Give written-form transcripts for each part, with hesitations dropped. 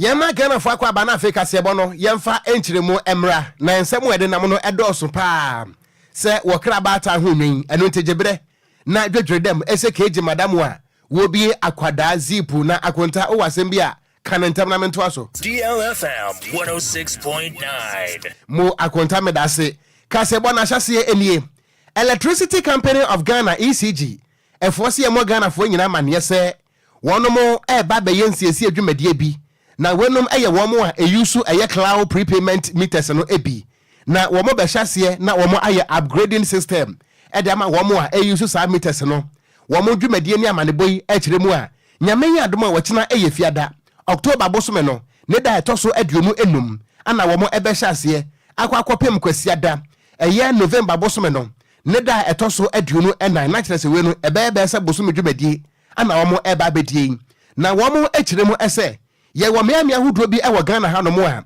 Yɛma Ghanafoɔ akɔ aba na afei kaseɛbɔ no yɛmfa nkyerɛmu mmra na nsɛm a ɛde nam no ɛdɔɔso paa sɛ wɔkra baatan ho nwen ɛno nti gyeberɛ na dwedwere dɛm ɛsɛ keegye madam a wɔbie akwadaa zipu na akonta wowɔ asɛm bi a ka no ntɛm na mentoa so. DLFM 106.9. Mo akonta medase. Kaseɛbɔ no ahyɛseɛ nie. Electricity Company of Ghana, ECG, ɛfoɔ se yɛmmɔ Ghanafoɔ nyinaa amaneɛ sɛ wɔnom ɛreba abɛyɛ nsiesie dwumadie bi na weinom yɛ wɔn a ɛyusu ɛyɛ cloud prepayment meters no bi na wɔn bɛhyɛ aseɛ na wɔn ayɛ upgrading system ɛde ama wɔn a ɛyusu saa meters no. Wɔn dwumadie ne amanebɔ yi kyerɛ mu a Nyame yɛ adom a wɔkyena ɛyɛ Fiada, October bosome no ne da a ɛtɔ so 25 ana wɔn ɛbɛhyɛ aseɛ akɔ akɔpem Kwasiada ɛyɛ November bosome no ne da a ɛtɔ so 24, na kyerɛ sɛ wei no ɛbɛyɛ bɛyɛ sɛ bosome dwumadie ana wɔn ɛreba abɛdie yi. Na wɔn kyerɛ mu sɛ yɛwɔ mmeammea ahodoɔ bi wɔ Ghana hanom a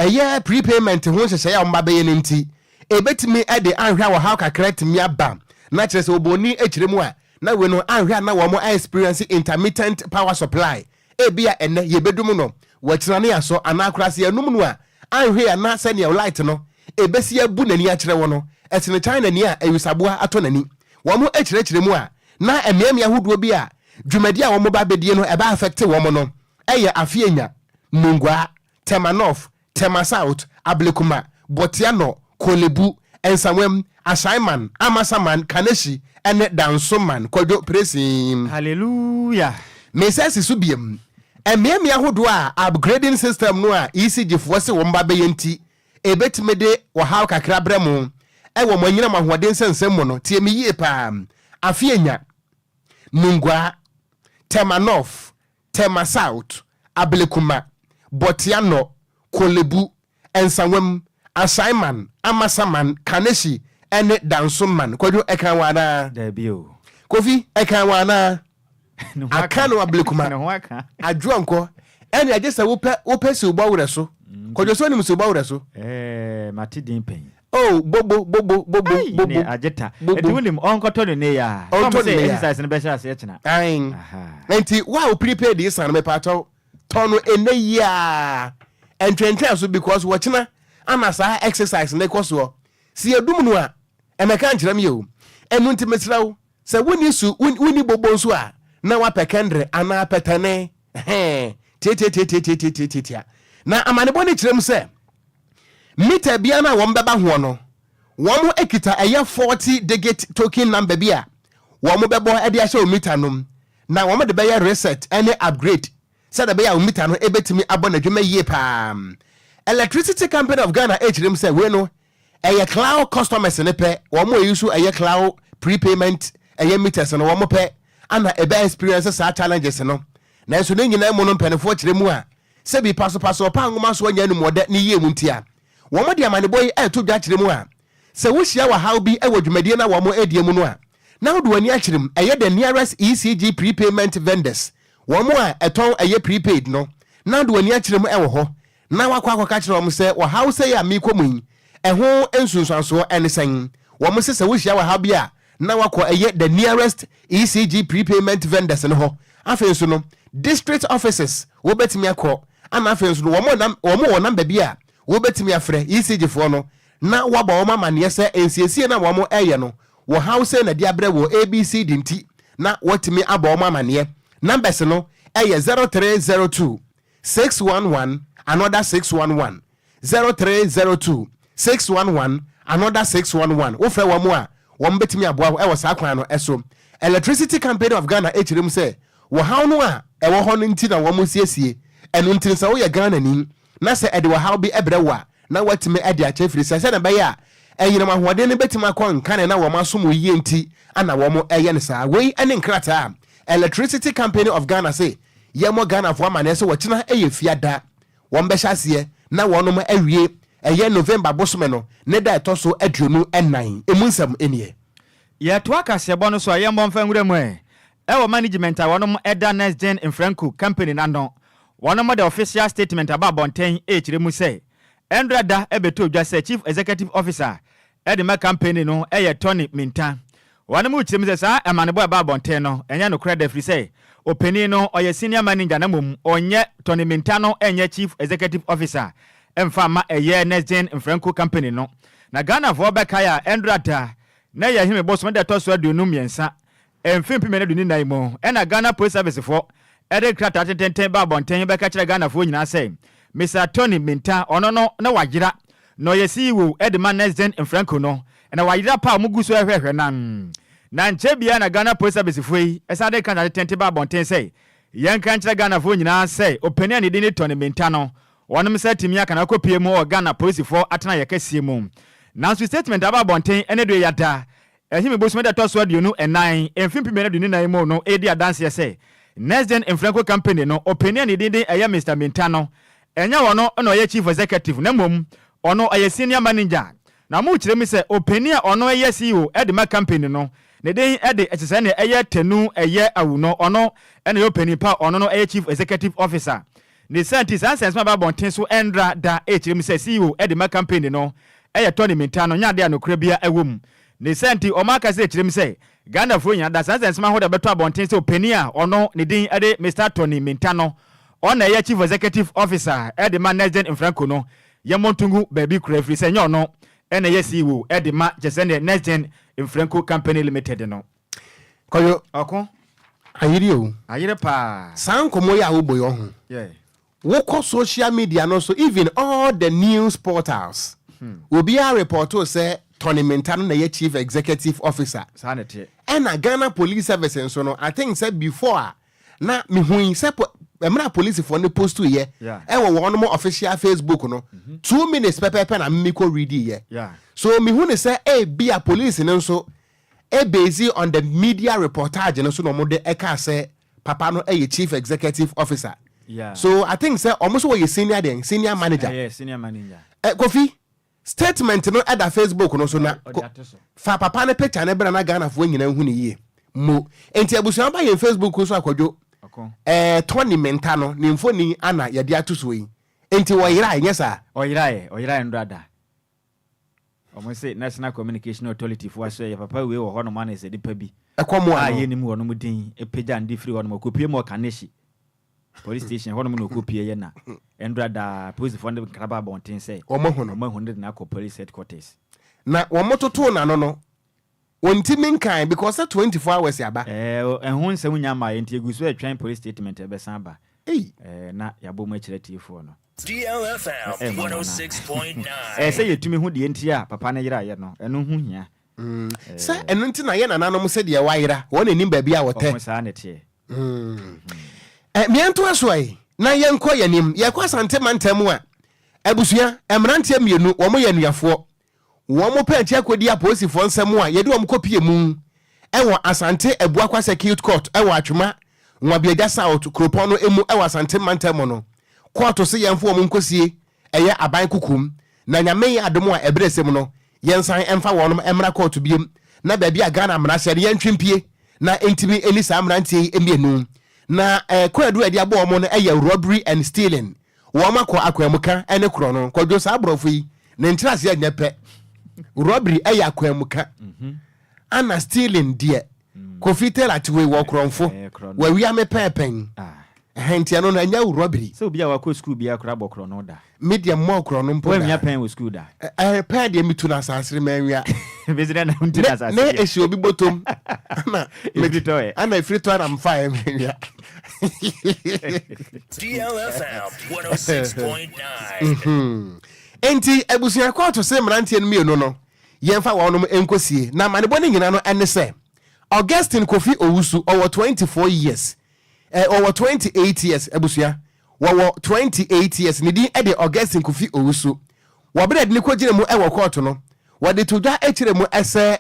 ɛyɛ prepayment ho nhyehyɛeɛ a wɔn ba bɛyɛ no nti ɛbɛtumi de anhwɛ a ɔhaw kakra atumi aba, na kyerɛ sɛ oboni kyerɛ mu a na wei no anhwɛ a na wɔn experience intermittent power supply, ebia ɛnnɛ yɛbɛdum no wɔakyina ne yɛasɔ, anaa koraa sɛ yɛnum no a anhwɛ a na sɛnea light no ɛbɛsi abu n'ani akyerɛ wɔ no ɛsene China ni a awisaboa atɔ n'ani. Wɔn kyerɛkyerɛ mu a na mmeammea ahodoɔ bi a dwumadi a wɔn ba bɛdie no ɛbɛ affect wɔn no ɛyɛ Afeenya, Nungua, Tema North, Tema South, Ablekuma, Botianor, Korle-Bu, Nsawam, Ashaiman, Amasaman, Kaneshie ne Dansoman. Kwadwo Presim. Hallelujah. Mesa si so biom, mmeammea ahodoɔ a upgrading system no a ECG foɔ se wɔn ba bɛyɛ nti ɛbɛtumi de ɔhaw kakra brɛ mo wɔ mo anyinam ahoɔden nsɛnsɛm mu no, tie me yie paa, Afeenya, Nungua, Tema North, Tema South, Ablekuma, Botianor, Korle-Bu, Nsawam, Ashaiman, Amasaman, Kaneshie ne Dansoman. Kwadwo, ɛkan wɔ anaa? Dabi o. Kofi, ɛkan wɔ anaa? Ne ho Aka aka. no Ablekuma. Ne ho aka. Adwoankɔ, ɛne agye sɛ wopɛ wopɛ siw bɔ werɛ so. Kwadwo sɛ wonim siw bɔ werɛ so? Ɛɛ, mate din pɛn. Oh, bobo, bobo, bobo, Ai, bobo, ne agye ta. Bobo. Eti wonim, ɔnkɔtɔ no nnɛ yi a. Ɔntɔ Sɛ ɔmo no sɛ nnɛ yi a. exercise no bɛhyɛ aseɛ kyena. Ae. Aha. Nti wo a wo prepaid yi sa no mepaatɔw tɔ no ɛnnɛ yi a ɛntwɛntwɛn so because wɔkyena ana saa exercise no kɔ soɔ. Si yɛdum no a ɛmɛka nkyerɛ me o. Ɛno nti mesrɛ wo sɛ wonni su wonni bobo nso a na wapɛ kɛndrɛ anaa pɛtɛne hɛn tiatiatiatiatiatiatia. Na amanebɔ no kyerɛ mu sɛ meter biara no a wɔn bɛba hoɔ no wɔn kita ɛyɛ 40 digit token number bi a wɔn bɛbɔ de ahyɛ wɔn meter no mu na wɔn de bɛyɛ reset ne upgrade sɛdeɛ ɛbɛyɛ a wɔn meter no bɛtumi abɔ n'adwuma yie paa. Electricity Company of Ghana ɛrekyerɛ mu sɛ wei no ɛyɛ cloud customers no pɛ, wɔn a ɛyi so ɛyɛ cloud prepayment ɛyɛ meters no wɔn pɛ ana ɛbɛ experience saa challenges no. Nanso ne nyinaa mu no mpanimfoɔ kyerɛ mu a sɛbi pasopaso ɔpa nwoma so anya animuɔdɛ ne yie mu nti a wɔn de amanebɔ yi ɛreto dwa kyerɛ mu a sɛ wohyia ɔhaw bi wɔ dwumadie no a wɔn adie mu no a na wode w'ani akyerɛ mu ɛyɛ the nearest ECG prepayment vendors, wɔn a ɛtɔn ɛyɛ prepaid no, na wode w'ani akyerɛ mu ɛwɔ hɔ na wakɔ akɔka kyerɛ wɔn sɛ ɔhaw sɛ yɛ a meekɔ mu yi ɛho nsunsuansoɔ ɛne sɛn. Wɔn sɛ sɛ wohyia ɔhaw bi a na wakɔ ɛyɛ the nearest ECG prepayment vendors no hɔ. Afei nso no district offices wobɛtumi akɔ, ana afei nso no wɔn nam wɔn wɔ number bi a wobɛtumi afrɛ ECG foɔ no na wabɔ wɔn amanneɛ sɛ nsiesie na wɔn ɛyɛ no wɔ haw sɛ na de abrɛ wɔ ABCD nti na wɔtumi abɔ wɔn amanneɛ. Numbers no ɛyɛ 0302 611 another 611, 0302 611 another 611. Wofrɛ wɔn a wɔn bɛtumi aboa wo ɛwɔ saa kwan no ɛso. Electricity Company of Ghana ɛkyerɛ mu sɛ wɔhaw no a ɛwɔ hɔ no nti na wɔn siesie ɛno nti sɛ woyɛ Ghana ni na sɛ ɛde wɔhaw bi ɛbrɛ wo a na watumi ɛde akyɛ firi sɛ sɛdeɛ ɛbɛyɛ a ɛyinam ahoɔden no bɛtumi akɔ nkane na wɔn asom wo yie nti ana wɔn ɛyɛ no saa. Wei ɛne nkrataa a Electricity Company of Ghana se yɛmmɔ Ghanafoɔ amanneɛ sɛ wɔkyena ɛyɛ Fiada wɔn bɛhyɛ aseɛ na wɔnom awie ɛyɛ November bosome no ne da ɛtɔ so 24. Emu nsɛm nie. Yɛtoa kaseɛbɔ no so a, yɛmmɔ mfa nwura mu ɛ. Ɛwɔ management a wɔnom ɛda Next Gen Infranco company no ano. Wɔnom de official statement aba abɔnten ɛrekyerɛ mu sɛ ɛndra da ɛbɛtɔ dwa sɛ Chief Executive Officer ɛde ma company no ɛyɛ Tony Mintah. Wɔnom rekyerɛ mu sɛ saa amanebɔ a ɛba abɔnten no ɛnyɛ nokorɛ da ɛfiri sɛ ɔpanin no ɔyɛ senior manager na mmom ɔnyɛ Tony Mintah no nyɛ chief executive officer mfa mma ɛyɛ Nexgen Mfranco company no. Na Ghanafoɔ bɛkae a ɛndora da na ɛyɛ Heme bosome da ɛtɔ so 53 Mfe 2024 mu na Ghana Police Service foɔ de krataa tententen baa abɔnten bɛka kyerɛɛ Ghanafoɔ nyinaa sɛ Mister Tony Mintah ɔno no na wayera na ɔyɛ CEO de ma Nexgen Mfranco no na wayera paa a wɔgu so rehwɛhwɛ no. Na nkyɛ biara na Ghana Police Service foɔ yi san de krataa tententen baa abɔnten sɛ yɛnka nkyerɛ Ghanafoɔ nyinaa sɛ ɔpanin a ne din de Tony Mintah no wɔnom nsa atumi aka no akɔpue mu wɔ Ghana polisifoɔ atenaeɛ kɛseɛ mu. Nanso statement a aba abɔnten ne deɛ yɛada Ɛhim bosome da ɛtɔ so 24, mfe 2024 mu no redi adanseɛ sɛ Nexgen Infranco Company no ɔpanin a ne din de ɛyɛ Mister Mintah no, ɛnyɛ ɔno na ɔyɛ Chief Executive na mmom ɔno ɔyɛ Senior Manager. Na wɔrekyerɛ mu sɛ ɔpanin a ɔno yɛ CEO de ma company no, ne din de ɛte sɛ nea ɛyɛ Tenu ɛyɛ Awu no, ɔno na ɛyɛ ɔpanin pa a ɔno no yɛ Chief Executive Officer. Ne saa nti, saa nsɛnsɛm a ɛba abɔnten so ɛnnra da rekyerɛ mu sɛ CEO de ma company no yɛ Tony Mintah no nyɛ ade a nokorɛ biara wɔ mu. Ne saa nti, wɔn akasa rekyerɛ mu sɛ Ghanafoɔ nyinaa da saa nsɛnsɛm ahodoɔ a ɛbɛtɔ abɔnten sɛ ɔpanin a ɔno ne din de Mister Tony Mintah no, ɔno na ɛyɛ Chief Executive Officer de ma Nexgen Infranco no, yɛmmɔ nto ngu baabi koraa ɛfiri sɛ ɛnyɛ ɔno na ɛyɛ CEO de ma kyerɛ sɛ neɛ Nexgen Infranco Company Limited no. Kwadwo. Ɔko. Ayere o. Ayere paa. Saa nkɔmmɔ yi a wobɔ yi ɔho. Yeah. Wokɔ social media no so even all the news portals obiara report sɛ Tony Mintah no na ɛyɛ chief executive officer. Saa na ɛteɛ. Ɛna Ghana Police Service nso no I think sɛ before a na mehui sɛ mmerɛ a polisifoɔ no post yɛ ɛwɔ wɔn mo official Facebook no 2 minutes pɛpɛɛpɛ na mekɔ read yɛ. So mehu ne sɛ ebia police no nso based on the media reportage no so na wɔn de ɛka sɛ papa no ɛyɛ chief executive officer. So I think sɛ ɔmo nso wɔyɛ senior den senior manager. Ɛyɛ senior manager. Kofi, statement no ɛda Facebook no so na Ɔde ato so. Fa papa no picture ne bra na Ghanafoɔ nyinaa hu ne yie mo. Nti abusua ba yɛn Facebook so akwadwo. Ɔko. Tony Mintah no ne mfoni ana yɛde ato so yi. Nti wɔyera ɛnyɛ saa? Ɔyera ɔyera ndora. Ɔmo se National Communication Authority foɔ aso yɛ papa wei wɔ hɔnom ana sɛ nipa bi ɛkɔm a ano. Yɛnim wɔnom din epagya ne de firi hɔnom ɔkɔpie mu ɔkanehyi police station hɔnom na ɔkɔpie yɛ na ndora daa polisifoɔ no de nkra ba abɔnten sɛ wɔn ahu no. Ɔmo ahu no de no akɔ police headquarters. Na wɔn totoo n'ano no wɔntimi nkan because sɛ 24 hours aba. Ɛho nsɛm nya mmaa yɛ nti egu so ɛtwɛn police statement a ɛbɛsan aba. Ei. Na yɛabɔ mu akyerɛ tiefoɔ no. DLFM Ɛyɛ nwanwa na 106.9. Ɛyɛ sɛ yɛtumi hu deɛ nti a papa no yeraeɛ no, ɛno ho hia. Sɛ ɛno nti na yɛ nananom sɛdeɛ wayera wɔn anim baabi a wɔtɛ. Ɔko saa ne teɛ. Mmeɛntoa so ɛ na yɛnkɔ yɛnim. Yɛkɔ Asante mantam mu a, abusua mmeranteɛ mmienu wɔn yɛ anuafoɔ. Wɔn pɛ akyi akɔdi apolisifoɔ nsɛm a yɛde wɔn kɔpie mu ɛwɔ Asante Abuakwa Circuit Court ɛwɔ Atwima Nwabiagya South kuropɔn no mu ɛwɔ Asante mantam mu no, kɔɔto se yɛmfa wɔn nkɔsie ɛyɛ aban kukum na Nyame yɛ adom a ɛberɛ sɛm no yɛnsan ɛmfa wɔnom mmra kɔɔto biem na baabi a Ghana mmara hyɛ no yɛntwe mpie na ntumi ɛni saa mmeranteɛ yi mmienu na kwaadu a yɛde abɔ wɔn no ɛyɛ robbery and stealing. Wɔn akɔ akwanmuka ne korɔ no. Kwadwo, saa aborɔfo yi ne nkyerɛaseɛ nyɛ pɛ. Robbery ɛyɛ akwanmuka ana stealing deɛ Kofi Taylor te wei wɔ korɔmfo wawia me pɛɛpɛn ɛhɛn nti ɛno no ɛnyɛ robbery. Sɛ obi a wakɔ sukuu biara koraa bɔ korɔno da. Me deɛ mmɔɔ korɔno mpo da. Woanwia pɛn wɔ sukuu da? Ɛɛ pɛn deɛ metu no asasere manwia. Bɛsi dɛn na wontu no asasere deɛ? Ne ɛsi obi bɔtɔm ana ɛfiri tɔ ɛ. Ana ɛfiri tɔ ana mfaeɛ manwia. DLFM 106.9. Enti abusua kɔɔto se mmeranteɛ no mmienu no yɛmfa wɔnom nkɔsie na amanebɔ no nyina no ɛne sɛ Augustine Kofi Owusu ɔwɔ 24 years, ɔwɔ 28 years. Abusua, wɔwɔ 28 years. Ne din de Augustine Kofi Owusu. Wɔberɛ de ne kɔgyina mu wɔ kɔɔto no, wɔde to dwa kyerɛ mu sɛ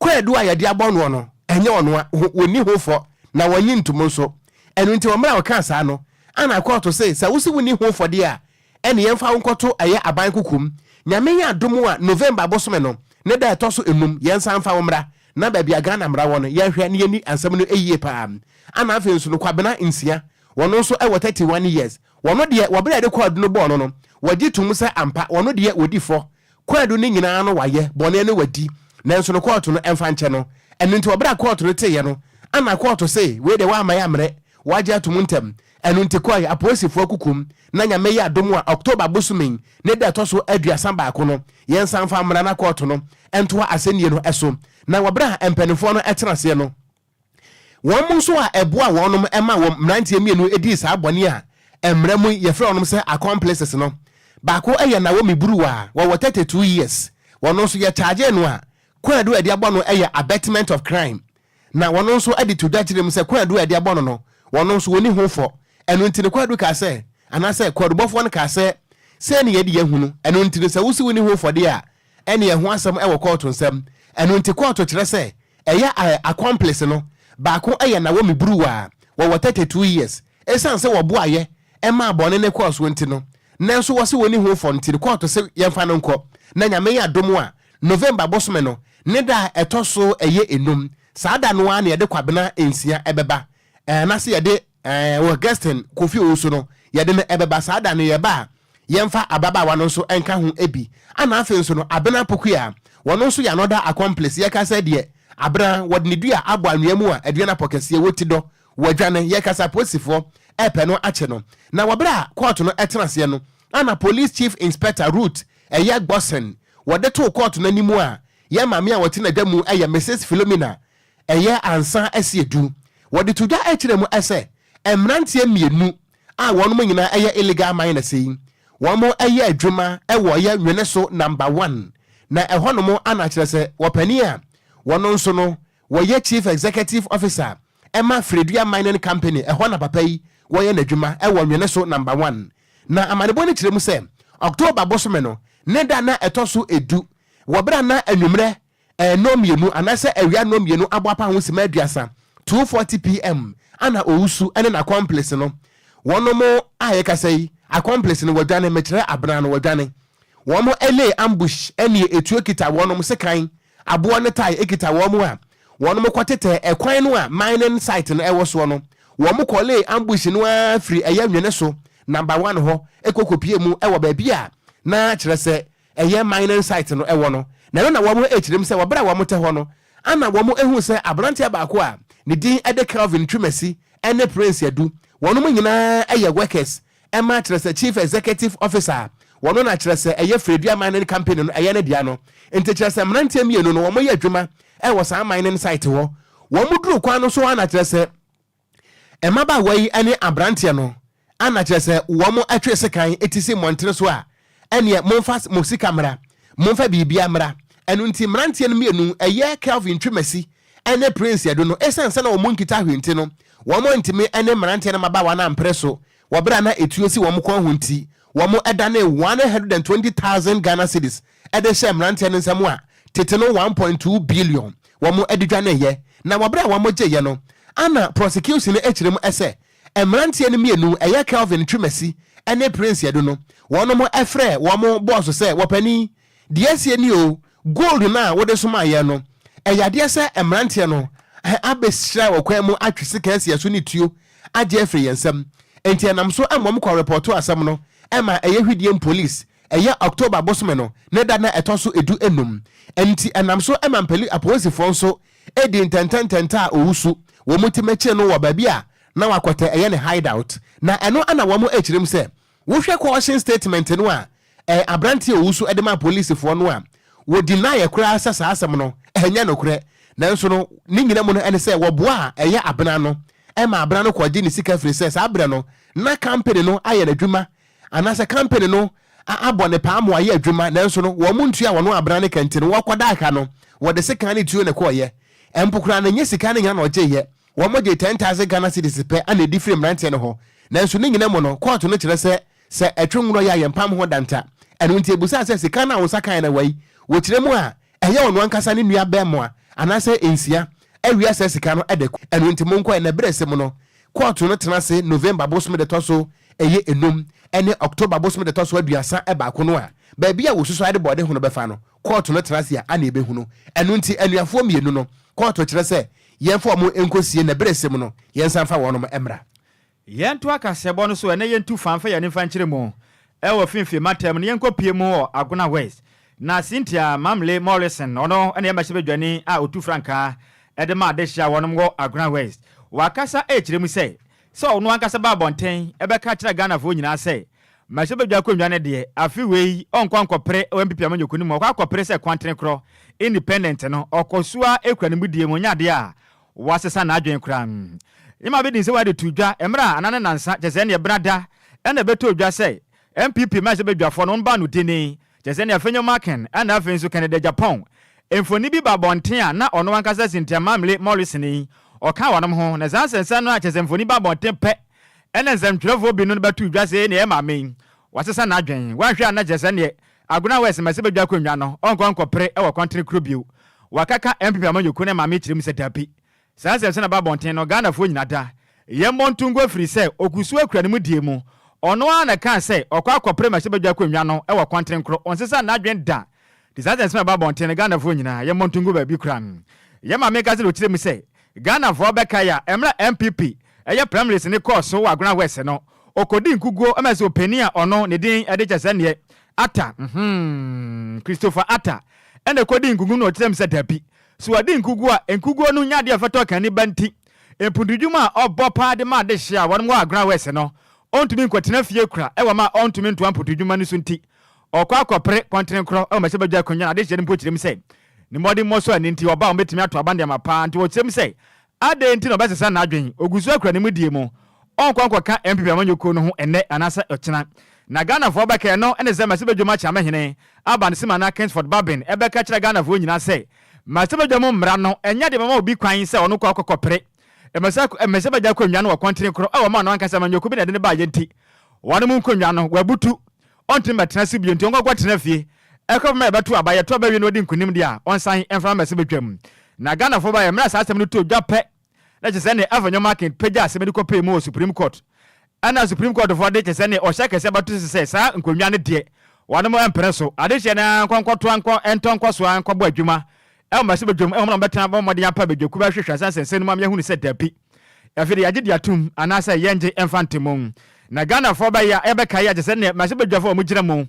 kwaadu a yɛde abɔ noɔ no ɛnyɛ ɔno a wɔnni ho fɔ na wɔnye ntom nso. Ɛno nti wɔ mmerɛ a wɔkaa saa no ana kɔɔto se sɛ wose wonni ho fɔ deɛ a ɛne yɛmfa wo nkɔto ɛyɛ aban kokom. Nyame yɛ adom a November bosome no ne da ɛtɔ so enum yɛnsan mfa wo mmra na baabi a Ghana mmara wɔ no yɛnhwɛ na yɛnni asɛm no yie paa. Ana afei nso no Kwabena Nsia wɔno nso wɔ 31 years. Wɔno deɛ wɔ berɛ a yɛde kwaadu no bɔɔ no no wɔgye tom sɛ ampa wɔno deɛ wɔdi fɔ. Kwaadu no nyinaa no wayɛ bɔne no wadi nanso no kɔɔto no ɛmfa nkyɛ no. Ɛno nti wɔberɛ a kɔɔto no teeɛ no, ana kɔɔto se wei deɛ woamma yɛammerɛ, woagye atom ntɛm. Ɛno nti kɔe apolisifoɔ akukum na Nyame yɛ adom a October bosome ne da ɛtɔ so 31 no yɛnsan mfa mmra na kɔɔto no ntoa asɛnnie no so. Na wɔberɛ a mpaninfoɔ no tena aseɛ no, Wɔn nso a ɛboaa wɔnom ma wɔn mmeranteɛ mmienu dii saa bɔne a mmara mu yɛfrɛ wɔnom sɛ accomplices no, baako yɛ Naomi Buruwa a wɔwɔ 32 years, wɔno nso yɛchargee no a kwaadu a yɛde abɔ no yɛ abetment of crime, na wɔno nso de to dwa kyerɛ mu sɛ kwaadu a yɛde abɔ no no wɔno nso wɔnni ho fɔ, ɛno nti no kwaadu kaa sɛ anaasɛ kwaadubɔfoɔ no kaa sɛ sei ne yɛde yɛahunu, ɛno nti no sɛ wose wonni ho fɔ deɛ a ɛne ɛho asɛm wɔ kɔɔto nsam, ɛno nti kɔɔto kyerɛ sɛ Ɛyɛ a accomplice no baako yɛ Naomi Brewer a wɔwɔ 32 years. Esiane sɛ wɔboaeɛ maa bɔne no kɔɔ soɔ nti no, nanso wɔse wɔnni ho fɔ nti no kɔɔto se yɛmfa no nkɔ. Na Nyame yɛ adom a, November bosome no ne da a ɛtɔ so ɛyɛ enum, saa da no ara na yɛde Kwabena nsia ɛbɛba. Anaase yɛde Ɛɛ, wɔ Augustine Kofi Owusu no, yɛde no ɛbɛba saa da no, yɛba a, yɛmfa ababaawa no nso nka ho bi. Ana afei nso no, Abena Pokuya, wɔno nso yɛ another accomplice, yɛka sɛ deɛ Abena, wɔde ne dua abɔ anwea mu a adua no apɔ kɛseɛ, wɔti dɔ, wɔadwane, yɛka sɛ apolisifoɔ ɛrepɛ no akye no. Na wɔ berɛ a kɔɔto no ɛtena aseɛ no, ana Police Chief Inspector Ruth ɛyɛ Gbɔsen, wɔde too kɔɔto no anim a, yɛn maame a ɔte n'adwa mu ɛyɛ Mrs Philomena Ɛyɛ ansa asi edu. Wɔde to dwa kyerɛ mu sɛ mmeranteɛ mmienu a wɔnom nyinaa yɛ illegal miners yi, wɔn yɛ adwuma wɔ yɛ Nwene so number one, na ɛhɔ nom ana kyerɛ sɛ wɔpanin a wɔno nso no wɔyɛ Chief Executive Officer ma Firedua Mining Company, ɛhɔ na papa yi wɔyɛ n'adwuma wɔ Nwene so number one. Na amanebɔ no kyerɛ mu sɛ October bosome no ne da na ɛtɔ so edu wɔ berɛ a na anwummerɛ Nnɔnmienu anaasɛ awia nnɔnmienu abɔ apa ho simma 30, 2:40 PM, ana Owusu ne n'accomplice no, wɔnom a yɛkasa yi, accomplice no wɔadwane, mekyerɛ Abena no wɔadwane. Wɔn lay ambush ɛneɛ etuo kita wɔnom, sekan, aboɔ ne tae kita wɔn a wɔnom kɔ tetɛɛ ɛkwan no a mining site no ɛwɔ soɔ no, wɔn kɔ lay ambush no ara firi ɛyɛ Nwene so number one hɔ kɔ kɔpie mu wɔ baabi a na kyerɛ sɛ ɛyɛ mining site no wɔ no, na ɛno na wɔn kyerɛ mu sɛ wɔ berɛ a wɔn tɛ hɔ no, ana wɔn huu sɛ abranteɛ baako a ne din de Kelvin Twumasi ne Prince Adu, wɔnom nyinaa yɛ workers ma kyerɛ sɛ Chief Executive Officer a wɔno na kyerɛ sɛ ɛyɛ Fredua Mining Company no ɛyɛ ne dea no, nti kyerɛ sɛ mmeranteɛ mmienu no wɔn yɛ adwuma wɔ saa mining site hɔ, wɔn duru kwan no so ana kyerɛ sɛ. Mmabaawa yi ne aberanteɛ no ana kyerɛ sɛ wɔn twe sekan ti si mmɔntene so a, ɛneɛ momfa mo sika mmra, momfa biribia mmra. Ɛno nti mmeranteɛ no mmienu, ɛyɛ Kelvin Twumasi ne Prince Adu no, ɛsiane sɛ na wɔn nkita hwee nti no, wɔn antumi ne mmeranteɛ no mmabaawa no ampere so wɔ berɛ a na etuo si wɔn kɔn ho nti, wɔdanee 120,000 Ghana cedis de hyɛɛ mmeranteɛ no nsam a tete no 1.2 billion wɔn de dwaneeɛ. Na wɔ berɛ a wɔgyeeɛ no, ana prosecution no kyerɛ mu sɛ mmeranteɛ no mmienu, ɛyɛ Kelvin Twumasi ne Prince Adu no, wɔnom frɛɛ wɔn bɔɔso sɛ, Wɔpanin, Deɛ asie nie o, gold no a wode somaa yɛn no, ɛyɛ adeɛ sɛ mmeranteɛ no abɛhyira wɔ kwan mu atwe sika asi yɛn so ne tuo agye afiri yɛn nsam. Enti ɛnam so ma wɔkɔ repɔtoo asɛm no ma ɛyɛ Hwidiem Police, ɛyɛ October bosome no ne da no a ɛtɔ so edu nnum. Enti ɛnam so ma mpali apolisifoɔ nso dii ntɛntɛntɛntɛ a ɔwusu wɔn ti mɛkyee no wɔ baabi a na wakɔtɛ ɛyɛ ne hideout. Na ɛno na wɔn rekyerɛ mu sɛ wohwɛ caution statement no a Ɛyɛ aberanteɛ a ɔwu so de maa polisifoɔ no a wɔ deniɛ koraa sɛ saa asɛm no ɛnyɛ nokorɛ. Nanso no ne nyina mu no ɛne sɛ wɔboaa ɛyɛ abena no ɛma abena no kɔgye ne sika firi sɛ saa berɛ no na company no ayɛ n'adwuma anaasɛ company no abɔ ne paa ma wayɛ adwuma nanso no wɔn ntua wɔn abena no ka nti no wɔkɔdaa ka no wɔde sekan ne tuo na ɛkɔɔyɛ. Mpo koraa no ɛnyɛ sika no nyina na ɔgyeeɛ wɔn gyee 10,000 Ghana cedis pɛ ana ɛdi firi mmeranteɛ no hɔ. Nanso ne nyina mu no kɔɔto no kyerɛ sɛ Sɛ ɛtwe nworɔ yi a yɛmpam ho da nta. Ɛno nti ebusaa sɛ, Sika no a wo nsa kaeɛ no wɔ yi? Wɔkyerɛ mu a, ɛyɛ ɔno ankasa ne nua bɛɛmoa anaasɛ nsia awia saa sika no de kɔ. Ɛno nti monkɔ ɛnɛ berɛ sɛ mu no, kɔɔto no tena ase November bosome de tɔ so ɛyɛ enum ne October bosome de tɔ so 31 no a, baabi a wɔsusu adebɔde ho no bɛfa no, kɔɔto no tena ase a ana ɛbɛhunu. Ɛno nti anuafoɔ mmienu no, kɔɔto kyerɛ sɛ yɛmfa wɔn nkɔsie na berɛ sɛ mu no, yɛnsan mfa wɔnom mmra. Yɛntoa kaseɛbɔ no so ɛnɛ yɛntu fa mfa yɛn ani mfa nkyerɛ mu wɔ Finfin mantam no yɛnkɔ pue mu wɔ Agona West na Cynthia Mamle Morrison ɔno na ɛyɛ mmarahyɛbadwani a ɔtu frankaa de ma adehye a wɔnom wɔ Agona West. Wakasa rekyerɛ mu sɛ, sɛ ɔno ankasa ba abɔnten bɛka kyerɛ Ghanafoɔ nyinaa sɛ mmarahyɛbadwa akonnwa no deɛ afe wei ɔnkɔ nkɔpere wɔ NPP amanyɔkuo no mu, ɔkɔ akɔpere sɛ kwanten korɔ, independent, no, ɔkɔ so ara kura ne mudie mu, ɔnyɛ adeɛ a wasesa n'adwene koraa. Nyɛma bɛdi nsɛm de too dwa mmerɛ a ana ne nansa, kyerɛ sɛ ɛnneɛ benada na ɛbɛtɔɔ dwa sɛ NPP mmarahyɛbadwafoɔ no wɔn baa no dini, kyerɛ sɛ ɛnneɛ Afenyo Markin ɛna afei nso Kennedy Agyapong. Mfoni bi ba abɔnten a na ɔno ankasa Cynthia Mamle Morrison yi ɔka wɔnom ho, na saa nsɛnsɛm no a kyerɛ sɛ mfoni ba abɔnten pɛ ɛna nsɛmtwerɛfoɔ binom no bɛtoo dwa sɛ ɛnneɛ maame yi wasesa n'adwene, wanhwɛ a na kyerɛ sɛ ɛnneɛ Agona West mmarahyɛbadwa akonnwa no ɔnkɔ nkɔpere wɔ kɔntene koro bio. Wakaka NPP amanyɔkuo no maame kyerɛ mu sɛ dabi. Saa nsɛmsɛm na ɛba abɔnten no, Ghanafoɔ nyina da. Yɛmmɔ nto ngu afiri sɛ ɔgu so akura ne mu die mu. Ɔno ara na ɛkaa sɛ ɔkɔ akɔpere mmarahyɛbadwa akonnwa no wɔ kɔntene koro. Ɔnsesa n'adwene da. Nti saa nsɛmsɛm a ɛba abɔnten no, Ghanafoɔ nyinaa, yɛmmɔ nto ngu baabi koraa. Yɛn maame ka sɛ ɔkyerɛ mu sɛ, Ghanafoɔ bɛkae a, mmerɛ a NPP ɛyɛ primaries no kɔɔ so wɔ Agona West no, ɔkɔdii nkuguo ma sɛ ɔpanin a ɔno ne din de kyɛ sɛ neɛ Atta, mm-hmm, Christopher Atta, ɛna ɛkɔdii nkuguo no na ɔkyerɛ mu sɛ dabi, sɛ wadi nkuguo a, nkuguo no nyɛ adeɛ a ɛfata ɔkanni ba nti, mpuntudwuma a ɔbɔ paa de ma adehyeɛ a wɔnom wɔ Agona West no, ɔntumi nkɔtena fie kora wɔ ma ɔntumi ntoa mputudwuma no so nti, ɔkɔ akɔpere kɔntenkorɔ wɔ mmarahyɛbadwa akonnwa no adehyeɛ no mpo kyerɛ mu sɛ ne mmɔdemmɔ so a ne nti ɔba a wɔbɛtumi ato aba nneɛma paa nti wɔkyerɛ mu sɛ Adɛn nti na ɔbɛsesa n'adwene? Ogu so akura ne mudie mu. Ɔnkɔ nkɔka NPP amanyɔkuo no ho ɛnnɛ anaasɛ ɔkyena. Na Ghanafoɔ bɛka ɛno ne sɛ Mmarahyɛbadwam Akyeamehene Alban Sima anaa Kingsford Babbin bɛka kyerɛ Ghanafoɔ nyinaa sɛ Mmarahyɛbadwam mmara no ɛnyɛ deɛ bɛma obi kwan sɛ ɔno kɔ akɔkɔpere Mmarahyɛbadwa akonnwa no wɔ kɔntene korɔ ɛwɔ ma ɔno ankasa amanyɔkuo bi na ɛde no baeɛ nti wɔnom nkonnwa no wabutu ɔntumi mmɛtena so bio nti ɔnkɔkɔ tena fie ɛkɔpem a yɛbɛto aba, yɛto aba wie na ɔdi nkunim deɛ a, ɔnsan mfa mma mmɛsɛ badwam. Na Ghanafoɔ baeɛ, mmerɛ a saa asɛm no too dwa pɛ na kyerɛ sɛ ɛneɛ Afenyo Markin pagyaa asɛm no kɔpee mu wɔ Supreme Court. Ɛna Supreme Court foɔ de kyerɛ sɛ ɛneɛ ɔhyɛ kɛseɛ bɛto so sɛ saa nkonnwa no deɛ wɔnom mpene so, adehyeɛ no ara nkɔ nkɔtoa nkɔ ntɔ nkɔsoa nkɔbɔ adwuma ɛwɔ mmarahyɛ badwam ɛwɔ na wɔbɛtena abɔ mmɔden apa badwakuo bɛhwehwɛ asan nsɛnsɛm no mu ama yɛahunu sɛ dabi afei de yɛagye de atum anaasɛ yɛngye mfa nto mu. Na Ghanafoɔ bɛyɛ a yɛbɛkae a kyerɛ sɛ neɛ mmarahyɛ badwafoɔ a wɔgyina mu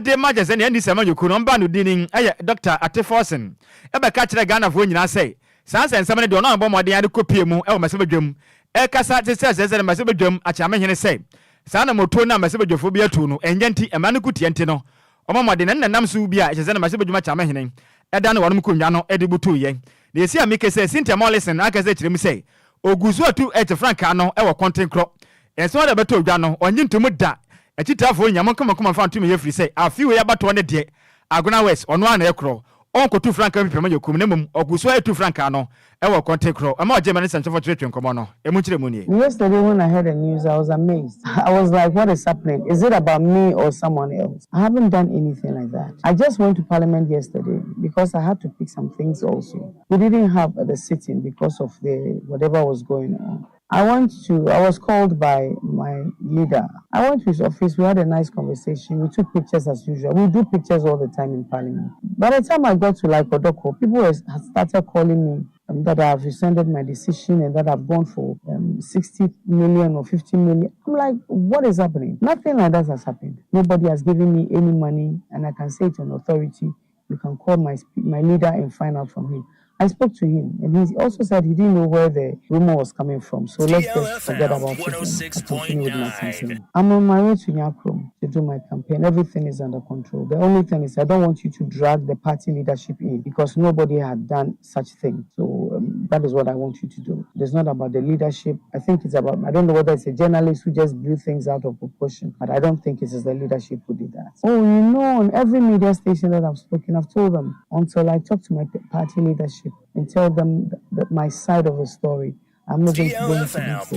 de ma kyerɛ sɛ nea NDC amanyɔkuo no ɔmbaa no din yɛ Dɔkta Atte Forson bɛka kyerɛɛ Ghanafoɔ nyinaa sɛ saa nsɛnsɛm no deɛ ɔno ambɔ mmɔden ara de kɔpie mu wɔ mmarahyɛbadwam ɛrekasa te sɛ sɛ sɛ mmarahyɛbadwam Akyeamehene sɛ saa anammɔtuo no a mmarahyɛbadwafoɔ bi atuo no ɛnyɛ nti mmara no ko tia nti no ɔmɔ mmɔden na ne nanam so bi a ɛkyerɛ sɛ na mmarahyɛbadwam Akyeamehene ɛda ne wɔnom nkonnwa no de butuiɛ. Na ɛsi a meke sɛ Cynthia Morrison ankasa kyerɛ mu sɛ ɔgu so atu ɛte frankaa no wɔ kɔntenkorɔ Nsɛm a ɛbɛtɔ dwa no, ɔnnye nto mu da. Akyitaafoɔ nnya, monka mo akoma mfa nto me yɛ firi sɛ, afe wei abatoɔ no deɛ, Agona West, ɔno ara na ɛkorɔ. Ɔnkɔtu frankaa mfi Pɛmɛnyɛ kurom na mmom ɔgu so ara tu frankaa no wɔ kɔntenkorɔ. Ɛma ɔgyee mma ne nsɛmtwerɛfoɔ kyerɛkyerɛ nkɔmmɔ no. Emu nkyerɛmu nie. Yesterday when I heard the news I was amazed I was like what is happening is it about me or someone else I haven't done anything like that I just went to parliament yesterday because I had to pick some things also we didn't have the sitting because of the whatever was going on I went to, I was called by my leader. I went to his office. We had a nice conversation. We took pictures as usual. We do pictures all the time in parliament. By the time I got to like Odoko, people had started calling me that I've rescinded my decision and that I've gone for 60 million or 50 million. I'm like, what is happening? Nothing like that has happened. Nobody has given me any money, and I can say it on authority. You can call my leader and find out from him. I spoke to him, and he also said he didn't know where the rumor was coming from. So let's just forget about it and continue with my campaign. I'm on my way to Nyakrom to do my campaign. Everything is under control. The only thing is I don't want you to drag the party leadership in because nobody had done such thing. So that is what I want you to do. It's not about the leadership. I think it's about, I don't know whether it's a journalist who just blew things out of proportion, but I don't think it is the leadership who did that. Oh, on every media station that I've spoken, I've told them until I talk to my party leadership and tell them that my side of the story. I'm not going to go into details